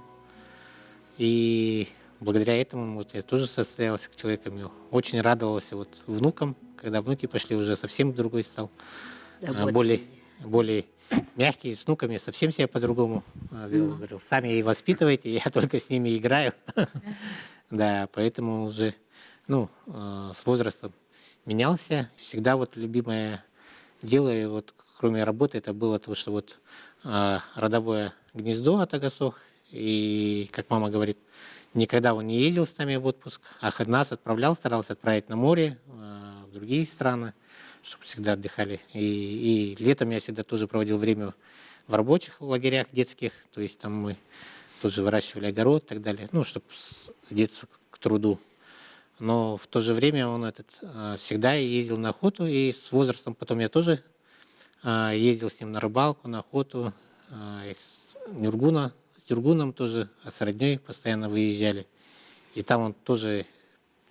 И благодаря этому вот я тоже состоялся человеком. И очень радовался вот внукам, когда внуки пошли, уже совсем другой стал. Да, вот. Более мягкий, с внуками совсем себя по-другому вел. Говорил, сами и воспитывайте, я только с ними играю. Да, поэтому уже, ну, с возрастом менялся. Всегда вот любимое дело, и вот кроме работы, это было то, что вот родовое гнездо Атагасох, и, как мама говорит, никогда он не ездил с нами в отпуск, а нас отправлял, старался отправить на море, в другие страны, чтобы всегда отдыхали. И летом я всегда тоже проводил время в рабочих лагерях детских, то есть там мы тоже выращивали огород и так далее, ну, чтобы с детства к труду. Но в то же время он всегда ездил на охоту, и с возрастом потом я тоже ездил с ним на рыбалку, на охоту, с Нюргуна, с Нюргуном тоже, а с родней постоянно выезжали. И там он тоже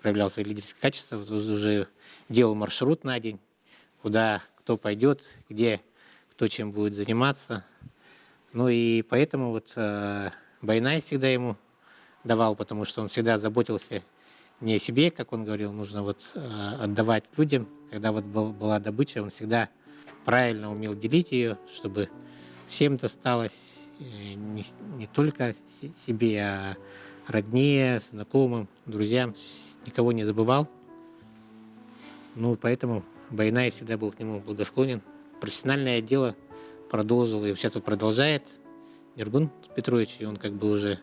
проявлял свои лидерские качества, уже делал маршрут на день, куда кто пойдет, где кто чем будет заниматься. Ну и поэтому вот Байнай всегда ему давал, потому что он всегда заботился не о себе, как он говорил, нужно вот отдавать людям. Когда вот была добыча, он всегда правильно умел делить ее, чтобы всем досталось, не только себе, а родне, знакомым, друзьям, никого не забывал. Ну, поэтому Байнай всегда был к нему благосклонен. Профессиональное дело продолжил и сейчас продолжает Нюргун Петрович, и он как бы уже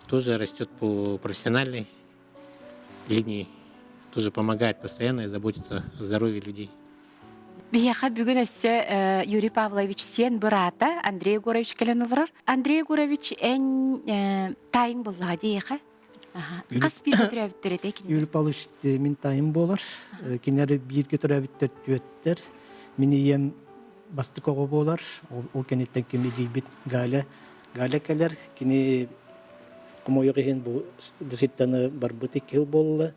тоже растет по профессиональной линии, тоже помогает постоянно и заботится о здоровье людей. Биһиэхэ бүгүн өссө Юрий Павлович сиэн быраата Андрей Егорович кэлэн олорор. Андрей Егорович эн таайыҥ буоллаҕа диэхэ. Хас бииргэ төрөөбүттэр этэ кинилэр? Юрий Павлович мин таайым буолар. Кинилэр бииргэ төрөөбүттэр түөттэр. Мин ийэм бастакы оҕо буолар. Ол кэнниттэн ким эдьиийбит Галя. Галя кэлэр. Кини хомойуох иһин бу ситтаны барбыт икки сыл буолла.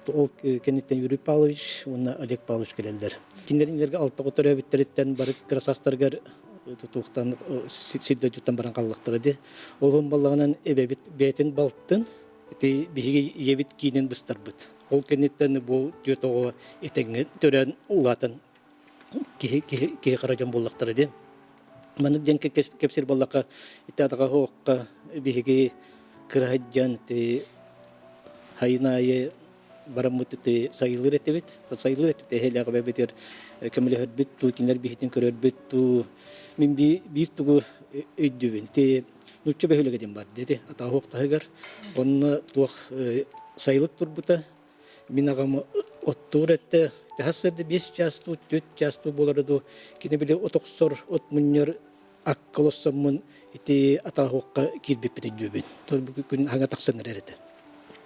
Ол кэнниттэн Юрий Павлович уонна Олег Павлович кэлэллэр. Кинилэр алта оҕо төрөөбүттэриттэн бары кыра саастарыгар тутуохтан сир дойдуттан баран хааллахтара дии. Ол иһин буоллаҕынан эбэбит бэйэтин балтын ити биһиги ийэбит киинин быстарбыт. Ол кэнниттэн бу түөрт оҕо этэҥҥэ төрөөн улаатан киһи киһи киһи хара дьон буоллахтара дии. Маннык диэн кэпсиир буоллахха, ити атаҕа оһоххо биһиги кыра сылдьан ити сайын аайы бараммыт ити сайылыыр этибит. Сайылыыр этибит эһэлээх эбэбитигэр көмөлөһөрбүт дуу, кинилэр биһитин көрөрбүт дуу. Мин биир тугу өйдүүбүн. Ити нуучча бөһүөлэгэ диэн бар ити атаҕа оһох таһыгар. Онно туох сайылык турбута. Мин аҕам оттуур этэ. Тэһэ сырды 5 час дуу, 4 час дуу буолара дуу. Кини били от охсор, от мунньар акка олоссоммун ити атаҕа киирбиппин өйдүүбүн. Бу күн хаҥа тахсан эрэр этэ.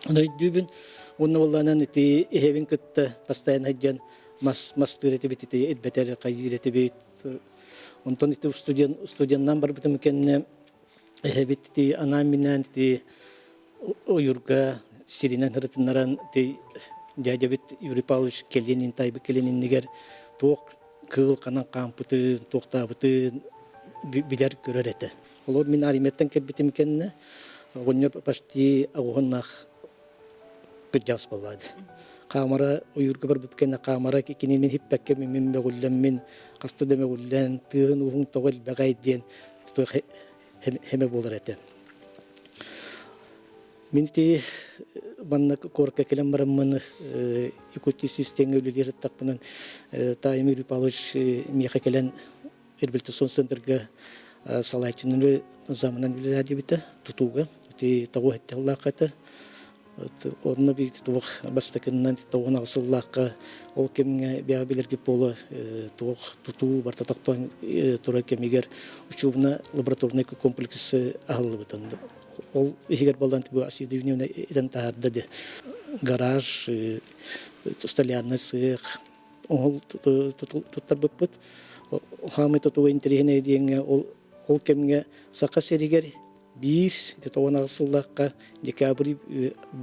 Ону өйдүүбүн. Уонна буоллаанан ити эһэбин кытта постоянно сылдьан мас мастыыр этибит, ити этбэтэр хайыыр этибит. Онтон ити студент студеннаан барбытым кэннэ эһэбит ити анаан-минээн ити ойуурга сиринэн ырытыннаран ити дядябыт Юрий Павлович кэлиэн тайбыт кэлиэн иннигэр туох кыыл ханан хаампытын, туохтаабытын билэр көрөр этэ. Олор мин армияттан кэлбитим кэннэ оҕонньор почти оҕуһуннаах кырдьаҕас буоллаады. Хаамара ойуурга барбыт кэннэ хаамара кини мин хиппэккэ мин мөҕүллэммин хаста да мөҕүллэн тыаһын ууһун тоҕо элбэҕэй диэн хэмэ буолар этэ. Мин ити манна куоракка кэлэн бараммын Якутия систиэҥҥэ үлэлиир аттахпынан таайым Юрий Павлович миэхэ кэлэн реабилитационный центрга салайааччыны замынан үлэлээдибитэ тутууга ити тоҕо эттэхлаах этэ Онно биир туох бастакыннан тоҕун аҕысыллаахха ол кэмҥэ бэйэҕэ билэргит буолуо туох тутуу барыта тохтоон турар кэмигэр учебно лабораторнай комплекс аһыллыбытын ол иһигэр буолан бу Асида этэн таһаарда де гараж столярный сыах оһол туттарбыппыт хаамай тутууга интэриэһинэй диэҥҥэ ол ол кэмҥэ Саха сиригэр биир 98 сыллаахха декабрь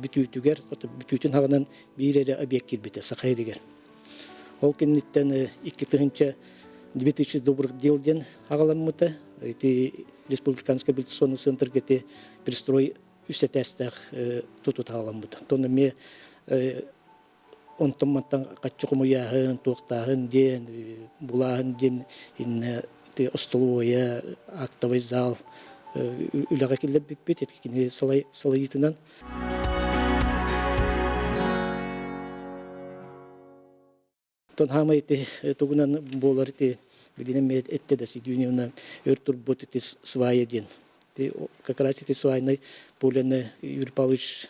бүтүүтүгэр бүтүүтүн хаҕынан биир эрэ объект киирбитэ Саха сиригэр. Ол кэнниттэн 2000 2000 добрых дел диэн аҕаламмыта. Ити республиканскай реабилитационный центрга ити пристрой үс этээстээх туту таҕаламмыта. Онтон эмиэ онтон-мантан хаччы хомуйааһын, туохтааһын диэн, булааһын диэн иннэ ити остолобуойа, актовый зал үлэҕэ киллэрбиппит ити кини салайыытынан. Оттон хаамай ити тугунан буолар ити билигин эмиэ эттэ да Сидюневна өр турбут ити свая диэн. Как раз ити свайнай полены Юрий Павлович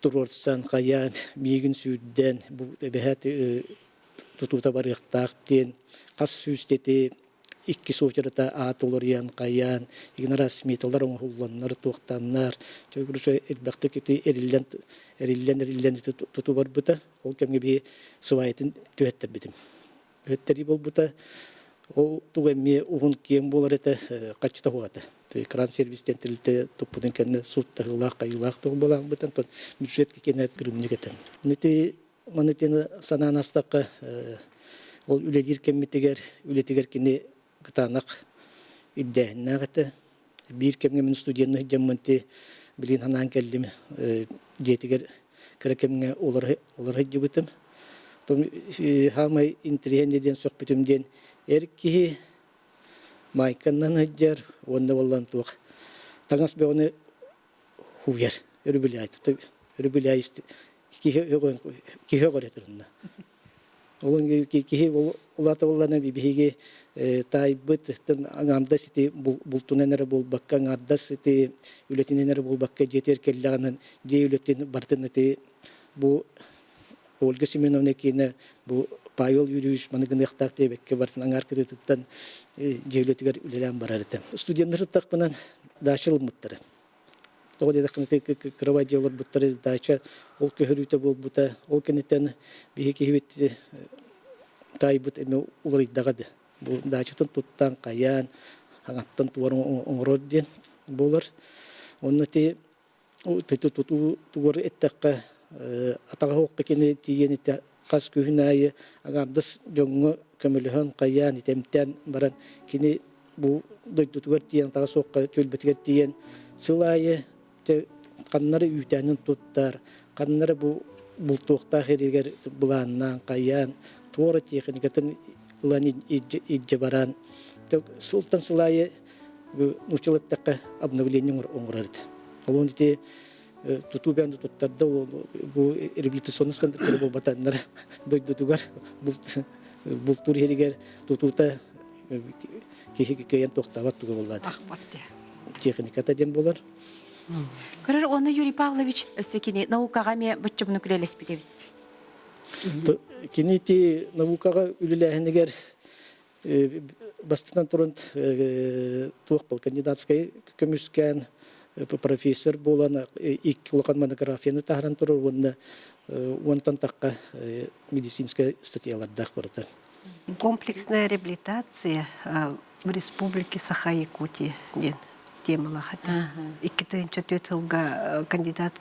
туруорсан, хайаан, миигин сүүрдэн, бу эбэһээт тутуута барыахтаах диэн хас сүүстэти икки уочарата аат уларыйан, хайаан, игин араас сметалар оҥоһулланнар, туохтааннар, короче, элбэхтик ити эриллэн, эриллэн, эриллэн ити тутуу барбыта. Ол кэмҥэ биһи сыбаайатын түһэттэрбитим. Түһэттэрии буолбута. Ол тугу эмиэ уһун киэҥ буолар этэ, хаччыта суох этэ. Кран сервистэн тэрилтэ туппутун кэннэ сууттаһыылаах, хайыылаах туох буолаахпытын, онтон бюджет киэнэ кырымньык этэ. Ити маны санаан астахха, ол үлэлиир кэммитигэр, үлэтигэр кини кытаанах ирдээһиннээх этэ. Биир кэмҥэ мин студенныы сылдьаммын ити билигин санаан кэллим дьиэтигэр кыра кэмҥэ олоро сылдьыбытым. Саамай интэриэһинэй диэн сөхпүтүм диэн эр киһи маайканнан сылдьар уонна буоллан туох таҥас бөҕөнү хууйар өрүбүлээй өрүбүлээй киһи киһи өҕөр этэ Ол киһи улаата буоллаҕына биһиги таайбыт аҥаардас ити бултунан эрэ буолбакка, аҥаардас ити үлэтинэн эрэ буолбакка дьиэтигэр кэллэҕинэн дьиэ үлэтин барытын ити бу Ольга Семеновна киэнэ бу Павел Юрьевич маны гыныахтаах диэбэккэ барытын аҥаар кытыытыттан дьиэ үлэтигэр үлэлээн барар этэ. Студеннар ыттахпынан дача ылыммыттара. Тоҕо диэтэххинэ кырабай дьиэ олорбуттар дача ол көһөрүүтэ буолбута. Ол кэнниттэн биһи киһибит таайбыт эмиэ уларыйдаҕа да. Бу дачатын туттан, хайаан, аҥаттан туора оҥорор диэн буолар. Онно ити тутуу тугар эттэххэ атаҕа суохха кини тиийэн ити хас күһүн аайы аҥаардас дьоҥҥо көмөлөһөн, хайаан, итэмтээн баран кини бу дойдутугар тиийэн таҕа суохха түөлбэтигэр тиийэн сыл аайы ханнары үүтээнин туттар, ханнары бу бултуохтаах эригэр былааннаан, хайаан, туора тиэхиньикатын ылан илдьэ баран сылтан сыл аайы нууччалыы эттэххэ обновление оҥорор этэ. Ол ити тутуу бэйэн туттарда бу реабилитационный центр буолбатаннар дойдутугар бултуур иһигэр тутуута киһи кыайан туохтаабат туга буоллаат. Техниката диэн буолар. Көрөр уонна Юрий Павлович өссө кини наукаҕа эмиэ боччумнук үлэлэспит эбит. Кини ити наукаҕа үлэлээһинигэр бастатан туран туох был кандидатскай көмүскээн профессор буолан икки улахан монографияны таһааран турар уонна уонтан тахха медицинскэй статьялардаах барыта. Комплексная реабилитация в Республике Саха-Якутия диэн темалаах этэ. 2004 сылга кандидат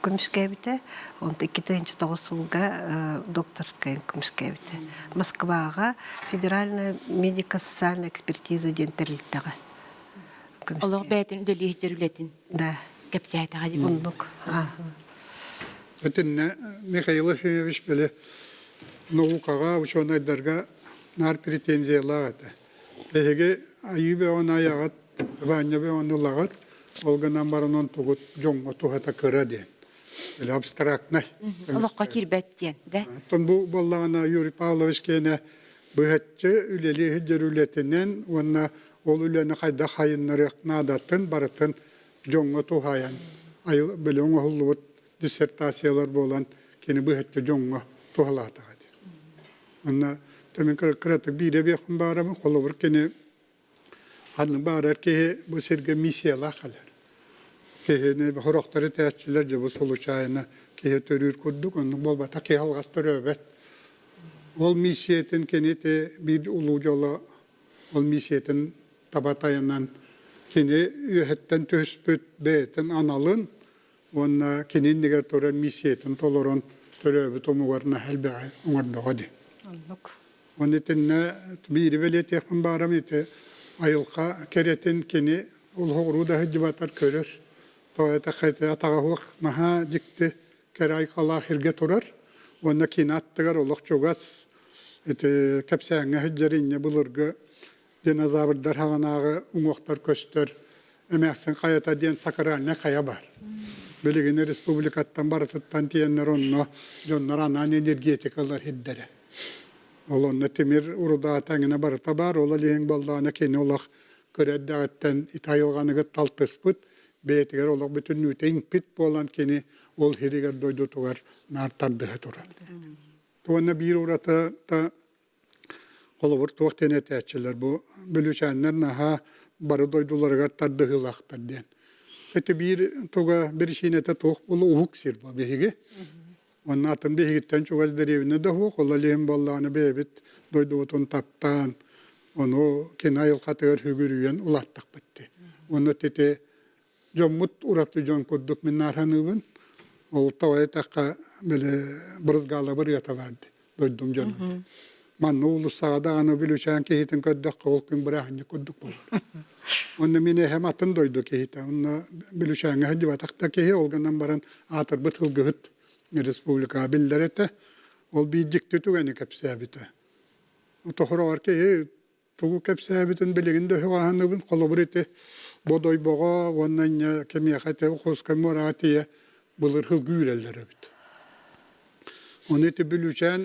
көмүскээбитэ, онтон 2009 сылга докторскай көмүскээбитэ. Москваҕа Федеральная медико-социальная экспертиза диэн тэрилтэҕэ Олох бэйэтин үлэлиир үлэтин Да. кэпсээтэҕэ дии. Оннук. Итиннэ Михаил Ефимович били наукаҕа, учуонайдарга наар претензиялаах этэ. Биһиги айыы бөҕөнү айаҕыт, Ваня бөҕөнү ылаҕыт, ол гынан баран онтугут дьоҥҥо туһата кыра диэн. Или абстрактнай. Олоххо киирбэт диэн, да? Оттон бу буоллаҕына Юрий Павлович киэнэ быһаччы үлэлии сылдьар үлэтинэн уонна ол үлэни хайдах хайыннарыах наадатын барытын дьоҥҥо туһаайан били оҥоһуллубут диссертациялар буолан кини быһаччы дьоҥҥо туһалаатаҕа диэн. Онно мин кыратык биирэ биэхпин баарабын холобур кини ханна баарар киһи бу сиргэ миссиялаах кэлэр. Киһини сорохтор этээччилэр дьэ бу случайно киһи төрүүр курдук оннук буолбатах киһи алҕас төрөөбөт. Ол миссиятын кини ити биир улуу дьоло ол миссиятын таба тайанан кини үөһэттэн түһүспүт бэйэтин аналын уонна кини иннигэр турар миссиятын толорон төрөөбүт омугар наһаа элбэҕи оҥордоҕо дии. Оннук. Уонна итиннэ биири бэлиэтиэхпин баарам ити айылҕа кэрэтин кини олоҕуруу да сылдьыбатар көрөр. Тоҕо этэххэ ити атаҕа суох наһаа дьикти кэрэ айылҕалаах сиргэ турар уонна кини аттыгар олох чугас ити кэпсээҥҥэ сылдьар инньэ былыргы динозаврдар хаҕанааҕы уҥуохтар көстөр эмээхсин хайата диэн сакральнай хайа баар. Билигин республикаттан барытыттан тиэннэр онно дьоннор анаан энергетикалар сирдэрэ. Ол онно тимир урудаата эҥинэ барыта баар, ол илиһиҥ буоллаҕына кини олох кыра эрдэҕиттэн ити айылҕаныгыт талтыспыт, бэйэтигэр олох бүтүннүүтэ иҥпит буолан кини ол сиригэр дойдутугар наар тардыһа турар. Уонна биир уратыта Холобур, туох диэн этээччилэр бу бүлүүчээннэр наһаа бары дойдуларыгар тардыһыылаахтар диэн. Ити биир туга биричиинэтэ туох буолуо уһук сир бу биһиги. Уонна атын биһигиттэн чугас дэриэбинэ да суох, ол илиһин буоллаҕына бэйэбит дойдубутун таптаан, ону кини айылҕатыгар сүгүрүйэн улааттахпыт дии. Уонна ити дьоммут ураты дьон курдук мин наарханыыбын. Ол тоҕо эттэххэ, били брызгалабыр ырыата баар дии. дойдум дьоно. Манна уулуссаҕа даҕаны Бүлүүчээн киһитин көрдөххө ол күн бырааһынньык курдук буолар. Онно мин эһэм атын дойду киһитэ. Онно Бүлүүчээҥҥэ сылдьыбатах да киһи, ол гынан баран аатырбыт сылгыһыт республикаҕа биллэр этэ. Ол биир дьикти түгэни кэпсээбитэ. Тохороҕор киһи тугу кэпсээбитин билигин да өһөҕөһөнөбүн. Холобур ити Бодойбоҕо уонна инньэ кимиэхэ ити Охотскай муораҕа тиийэ былыр сылгы үүрэллэр эбит. Ону ити Бүлүүчээн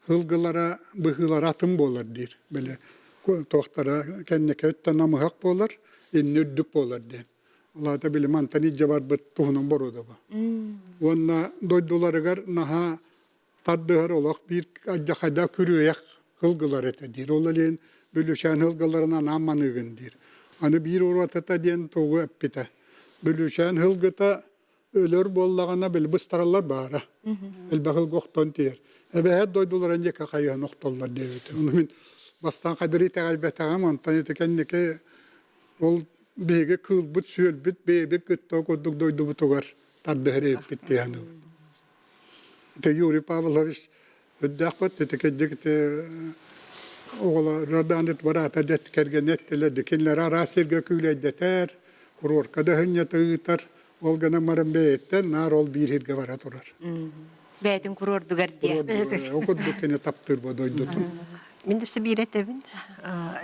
сылгылара быһыылара атын буолар диир. Били туохтара кэнники өттө намыһах буолар, инни үрдүк буолар диэн. Ол аата били мантан илдьэ барбыт туһунан боруода бу. Уонна дойдуларыгар наһаа тардыһар олох биир алдьархайдаах күрүөйэх сылгылар этэ диир. Ол илин Бүлүүчээн сылгыларын анаан маныыгын диир. Аны биир уратыта диэн тугу эппитэ. Бүлүүчээн сылгыта өлөр буоллаҕына били быстараллар баара. Элбэх сылгы охтон тиийэр. Эбэһээт дойдуларын диэки хайыһан охтоллор диэбитэ. Ону мин бастаан хайдары итэҕэйбэтэҕим, онтон ити кэнники ол биһиги кыылбыт-сүөлбүт бэйэбит кытта курдук дойдубутугар тардыһар эбиппит диэн Ити Юрий Павлович үрдээх ити кырдьык ити оҕолор даҕаны бараата дэт кэргэнэ эттилэр да кинилэр араас сиргэ күүлэйдэтэр, куруорка да сынньата ыытар, ол гынан баран бэйэттэн наар ол биир сиргэ бара турар. Бэйэтин куруордугар диэ. Ол курдук кини таптыыр бу дойдутун. Мин өссө биир этэбин.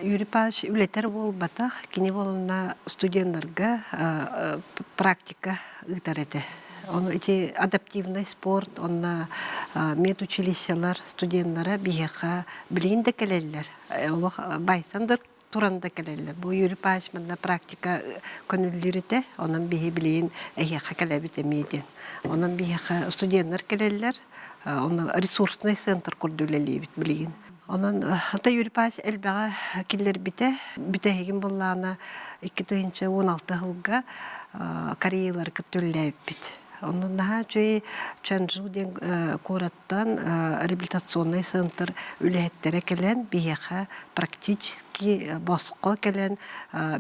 Юрий Павлович үлэтэр буолбатах, кини буолна студеннарга практика ыытар этэ. Ону ити адаптивный спорт, онно медучилищелар студеннара биһиэхэ билигин да кэлэллэр. Олох байсан да туран да кэлэллэр. Бу Юрий Павлович манна практика көнүллүүр этэ. Онон биһи билигин эһиэхэ кэлэбит эмиэ диэн. Онон биһиэхэ студеннар кэлэллэр. Онно ресурсный центр курдук үлэлиибит билигин. Онон ата Юрий Павлович элбэҕи киллэрбитэ. Бүтэһигин буоллаҕына 2016 сылга Кореялары кытта үлэлээбиппит. Онон наһаа үчүгэй Чанчжу диэн куораттан реабилитационный центр үлэһиттэрэ кэлэн биһиэхэ практически босхо кэлэн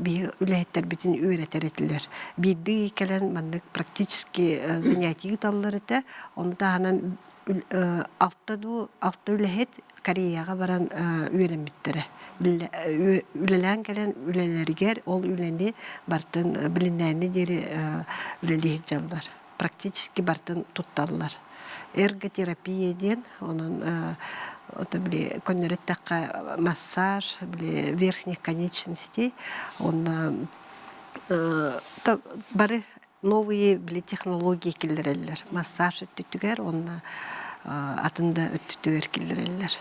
биһи үлэһиттэрбитин үөрэтэр этилэр. Биирдии кэлэн маннык практически занятие ыыталлар этэ. Ону таһынан алта дуу алта үлэһит Кореяҕа баран үөрэммиттэрэ. Үлэлээн кэлэн үлэлэригэр ол үлэни бартын билинээни диэри үлэлии сылдьаллар. Практически бартын тутталлар. Эрготерапия диэн, онон ото били көннөрү эттэххэ массаж, били верхних конечностей, уонна бары новые били технологии киллэрэллэр. Массаж өттүтүгэр уонна атын да өттүтүгэр киллэрэллэр.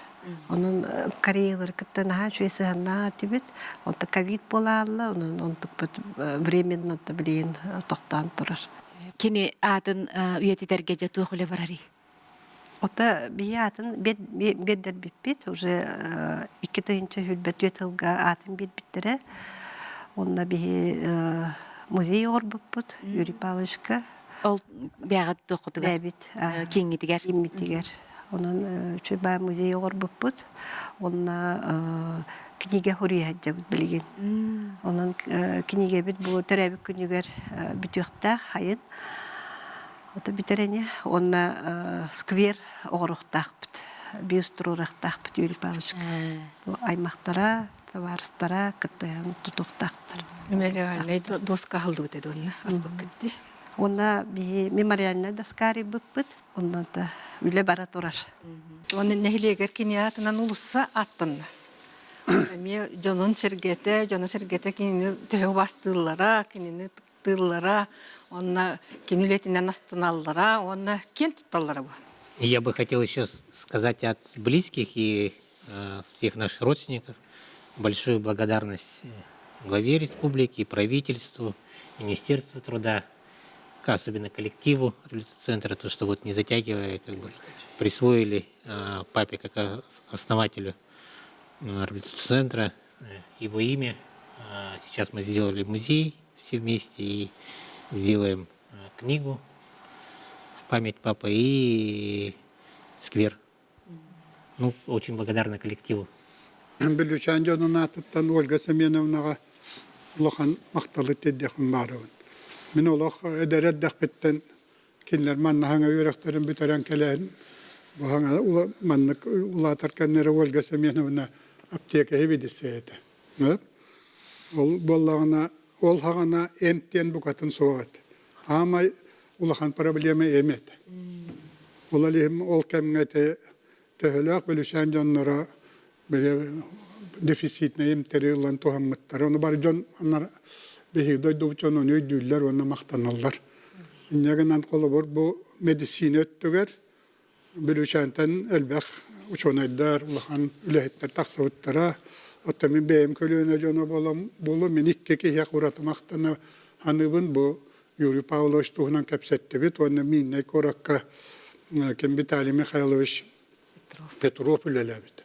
Онон кореялары кытта наһаа үчүгэй сыһыаннаах этибит. Онто ковид буолаалла, онон онтукпут временно билигин тохтоон турар. Кини аатын үйэтитэргэ дьэ туох үлэ барарый? Ото биһи аатын биэрдэрбиппит уже 2024 сылга аатын биэрбиттэрэ. Онно биһи музей оҥорбуппут Юрий Павловичка. Ол бэҕэт туоххутугар? Бэйэбит. Кииҥҥитигэр? Кииммитигэр. Онон үчүгэй баа музей оҥорбуппут. Онно кинигэ суруйа сылдьабыт билигин. Онон кинигэбит бу төрөөбүт күнүгэр бүтүөхтээх сайын. Ото бүтэр ини уонна сквер оҥоруохтаахпыт, бюст туруорахтаахпыт Юрий Павловичка. Бу аймахтара, табаарыстара кыттыһан тутуохтаахтар. Мемориальнай доска аһыллыбыт этэ уонна аспыккыт дии. Уонна биһи мемориальнай доска арыйбыппыт. Онно да үлэ бара турар. Уонна нэһилиэгэр кини аатынан уулусса аттанна. Эмиэ дьонун сэргэтэ, дьоно-сэргэтэ кинини төһө убастыыллара, кинини тыыллара, уонна кини үлэтинэн астыналлара уонна киэн тутталлара бу. Я бы хотел еще сказать от близких и всех наших родственников большую благодарность главе республики, правительству, Министерству труда, особенно коллективу центра, то, что вот не затягивая, как бы присвоили папе как основателю центра его имя. Сейчас мы сделали музей все вместе и сделаем книгу в память папы и сквер. Ну, очень благодарна коллективу. Бүлүүчээн дьонун аатыттан Ольга Семеновнаҕа улахан махталы тиэрдиэхпин баарабын. Мин олох эдэр эрдэхпиттэн кинилэр манна хаҥа үөрэхтэрин бүтэрэн кэлэн бу хаҥа маннык улаатар кэмнэрэ Ольга Семеновна аптека сэбиэдиссэйэ этэ. Ол буоллаҕына ол хаҕана эмп диэн букатын суох этэ. Аамай улахан проблема эм этэ. Ол иһин ол кэмҥэ ити төһөлөөх бөлүсээн дьонноро били дефицитнэй эмтэри ылан туһаммыттара. Ону бары дьон биһиги дойдубут дьоно ону өйдүүллэр уонна махтаналлар. Инньэ гынан холобур бу медицина өттүгэр Бүлүүчээнтэн элбэх учуонайдар, улахан үлэһиттэр тахсыбыттара. Оттон мин бэйэм көлүөнэ дьоно буолан буолуо, мин икки киһиэхэ ураты махтана саныыбын. Бу Юрий Павлович туһунан кэпсэттибит уонна Мииннэй куоракка ким Виталий Михайлович Петров үлэлээбит.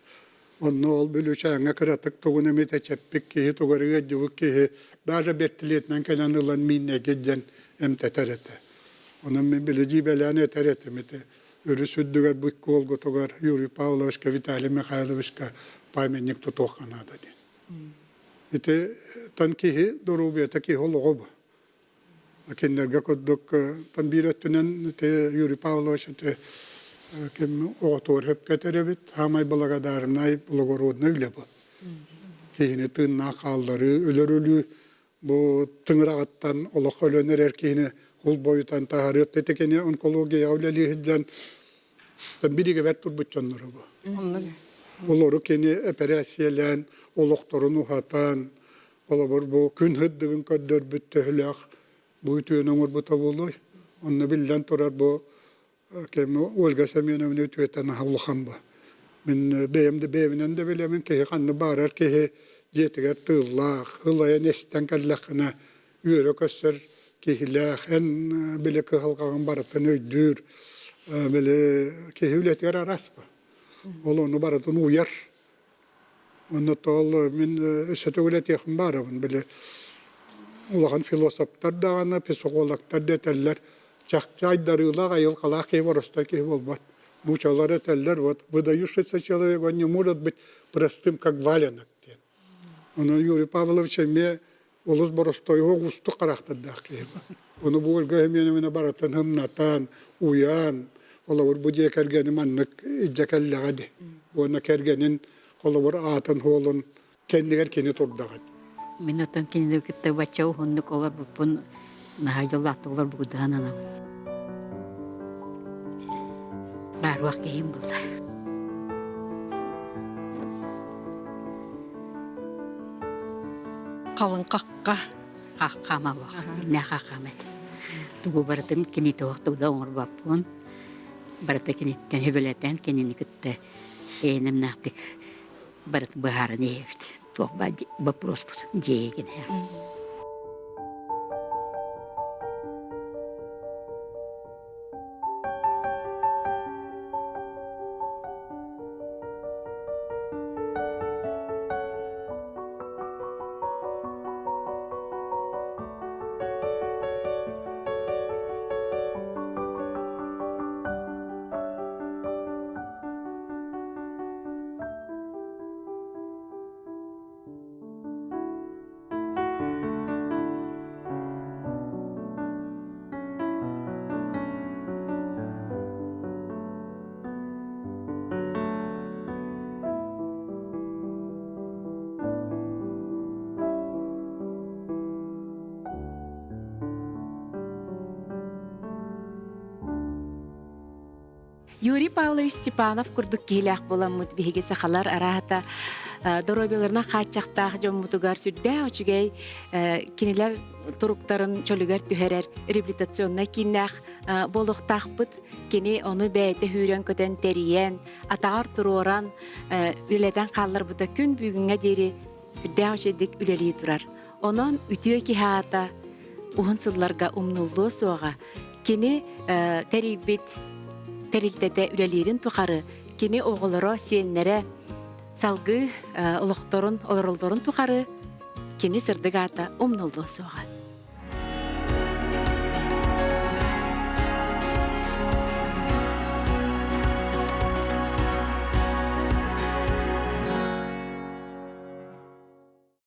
Онно ол Бүлүүчээҥҥэ кыратык тугун эмит эчэппит киһи, тугу эрэ ыалдьыбыт киһи даже бэртилиэтинэн кэлэн ылан мииннэйгэ диэн эмтэтэр этэ. Онон мин били дьиибэлээн этэр этим ити өрүс үрдүгэр бу икки уолгутугар Юрий Павловичка, Виталий Михайловичка памятник тутуохха наада диэн. Ити тон киһи доруобуйата киһи олоҕо бу. Кинилэргэ курдук тон биир өттүнэн ити Юрий Павлович ити ким оҕотугар сөпкө этэр эбит. Саамай благодарнай, благороднай үлэ бу. Киһини тыыннаах хаалларыы, өлөр өлүү бу тыҥыраҕыттан олоххо өлөн эрэр киһини кул бойутан таһаарыат ити кини онкологияҕа үлэлии сылдьан биригэбэр турбут дьонноро бу. Олору кини эпэрээссийэлээн, олохторун уһатан, холобур бу күн сырдыгын көрдөрбүт төһөлөөх бу үтүөнү оҥорбута буолуой? Онно биллэн турар бу кэм Ольга Семеновна үтүөтэ наһаа улахан бу. Мин бэйэм да бэйэбинэн да билэбин киһи ханна баарар киһи дьиэтигэр тыыллаах, ылайан эстэн кэллэххинэ үөрэ көссөр киһилээх, эн били кыһалҕаҕын барытын өйдүүр, били киһи үлэтигэр араас бу. Ол ону барытын уйар. Онно тоол мин өссө төгүл этиэхпин баарабын били улахан философтар даҕаны, психологтар да этэллэр, чахчы айдарыылаах айылҕалаах киһи боростой киһи буолбат. Нуучалар этэллэр, вот выдающийся человек, он не может быть простым, как валенок диэн. Онон Юрий Павлович эмиэ олус боростуой уустук харахтардаах киһи. Ону бу Ольга Семеновна барытын ымнатан, уйан, холобур бу дьиэ кэргэни маннык илдьэ кэллэҕэ дии. Уонна кэргэнин холобур аатын-суолун кэннигэр кини турдаҕа. Мин оттон кинини кытта бачча уһуннук олорбуппун наһаа дьоллоохтук олорбуккутун анабын. Бааруох киһим булла. Халыҥ хахха. Хаххам алох. Нэ хаххам этэ. Тугу барытын кини туох тугу оҥорбоппун. Барыта киниттэн сөбүлэтэн кинини кытта эйэнэмнээхтик барытын быһааран иһэбит. Туох баар боппуруоспут дьиэ гинэ. Юрий Павлович Степанов курдук киһилээх буоламмыт биһиги сахалар араата доруобуйаларынан хааччахтаах дьоммутугар сүрдээх үчүгэй кинилэр туруктарын чөлүгэр түһэрэр реабилитационнай кииннээх буолуохтаахпыт. Кини ону бэйэтэ сүүрэн-көтөн тэрийэн, атаҕар туруоран үлэтэн хаалларбыта күн бүгүҥҥэ диэри үрдээх үчүгэйдик үлэлии турар. Онон үтүө киһи аата уһун сылларга умнуллуо суоҕа. Кини тэрийбит тэрилтэтэ үлэлиирин тухары кини оҕолоро, сиэннэрэ салгыы олохторун олороллорун тухары кини сырдык аата умнуллуо суоҕа.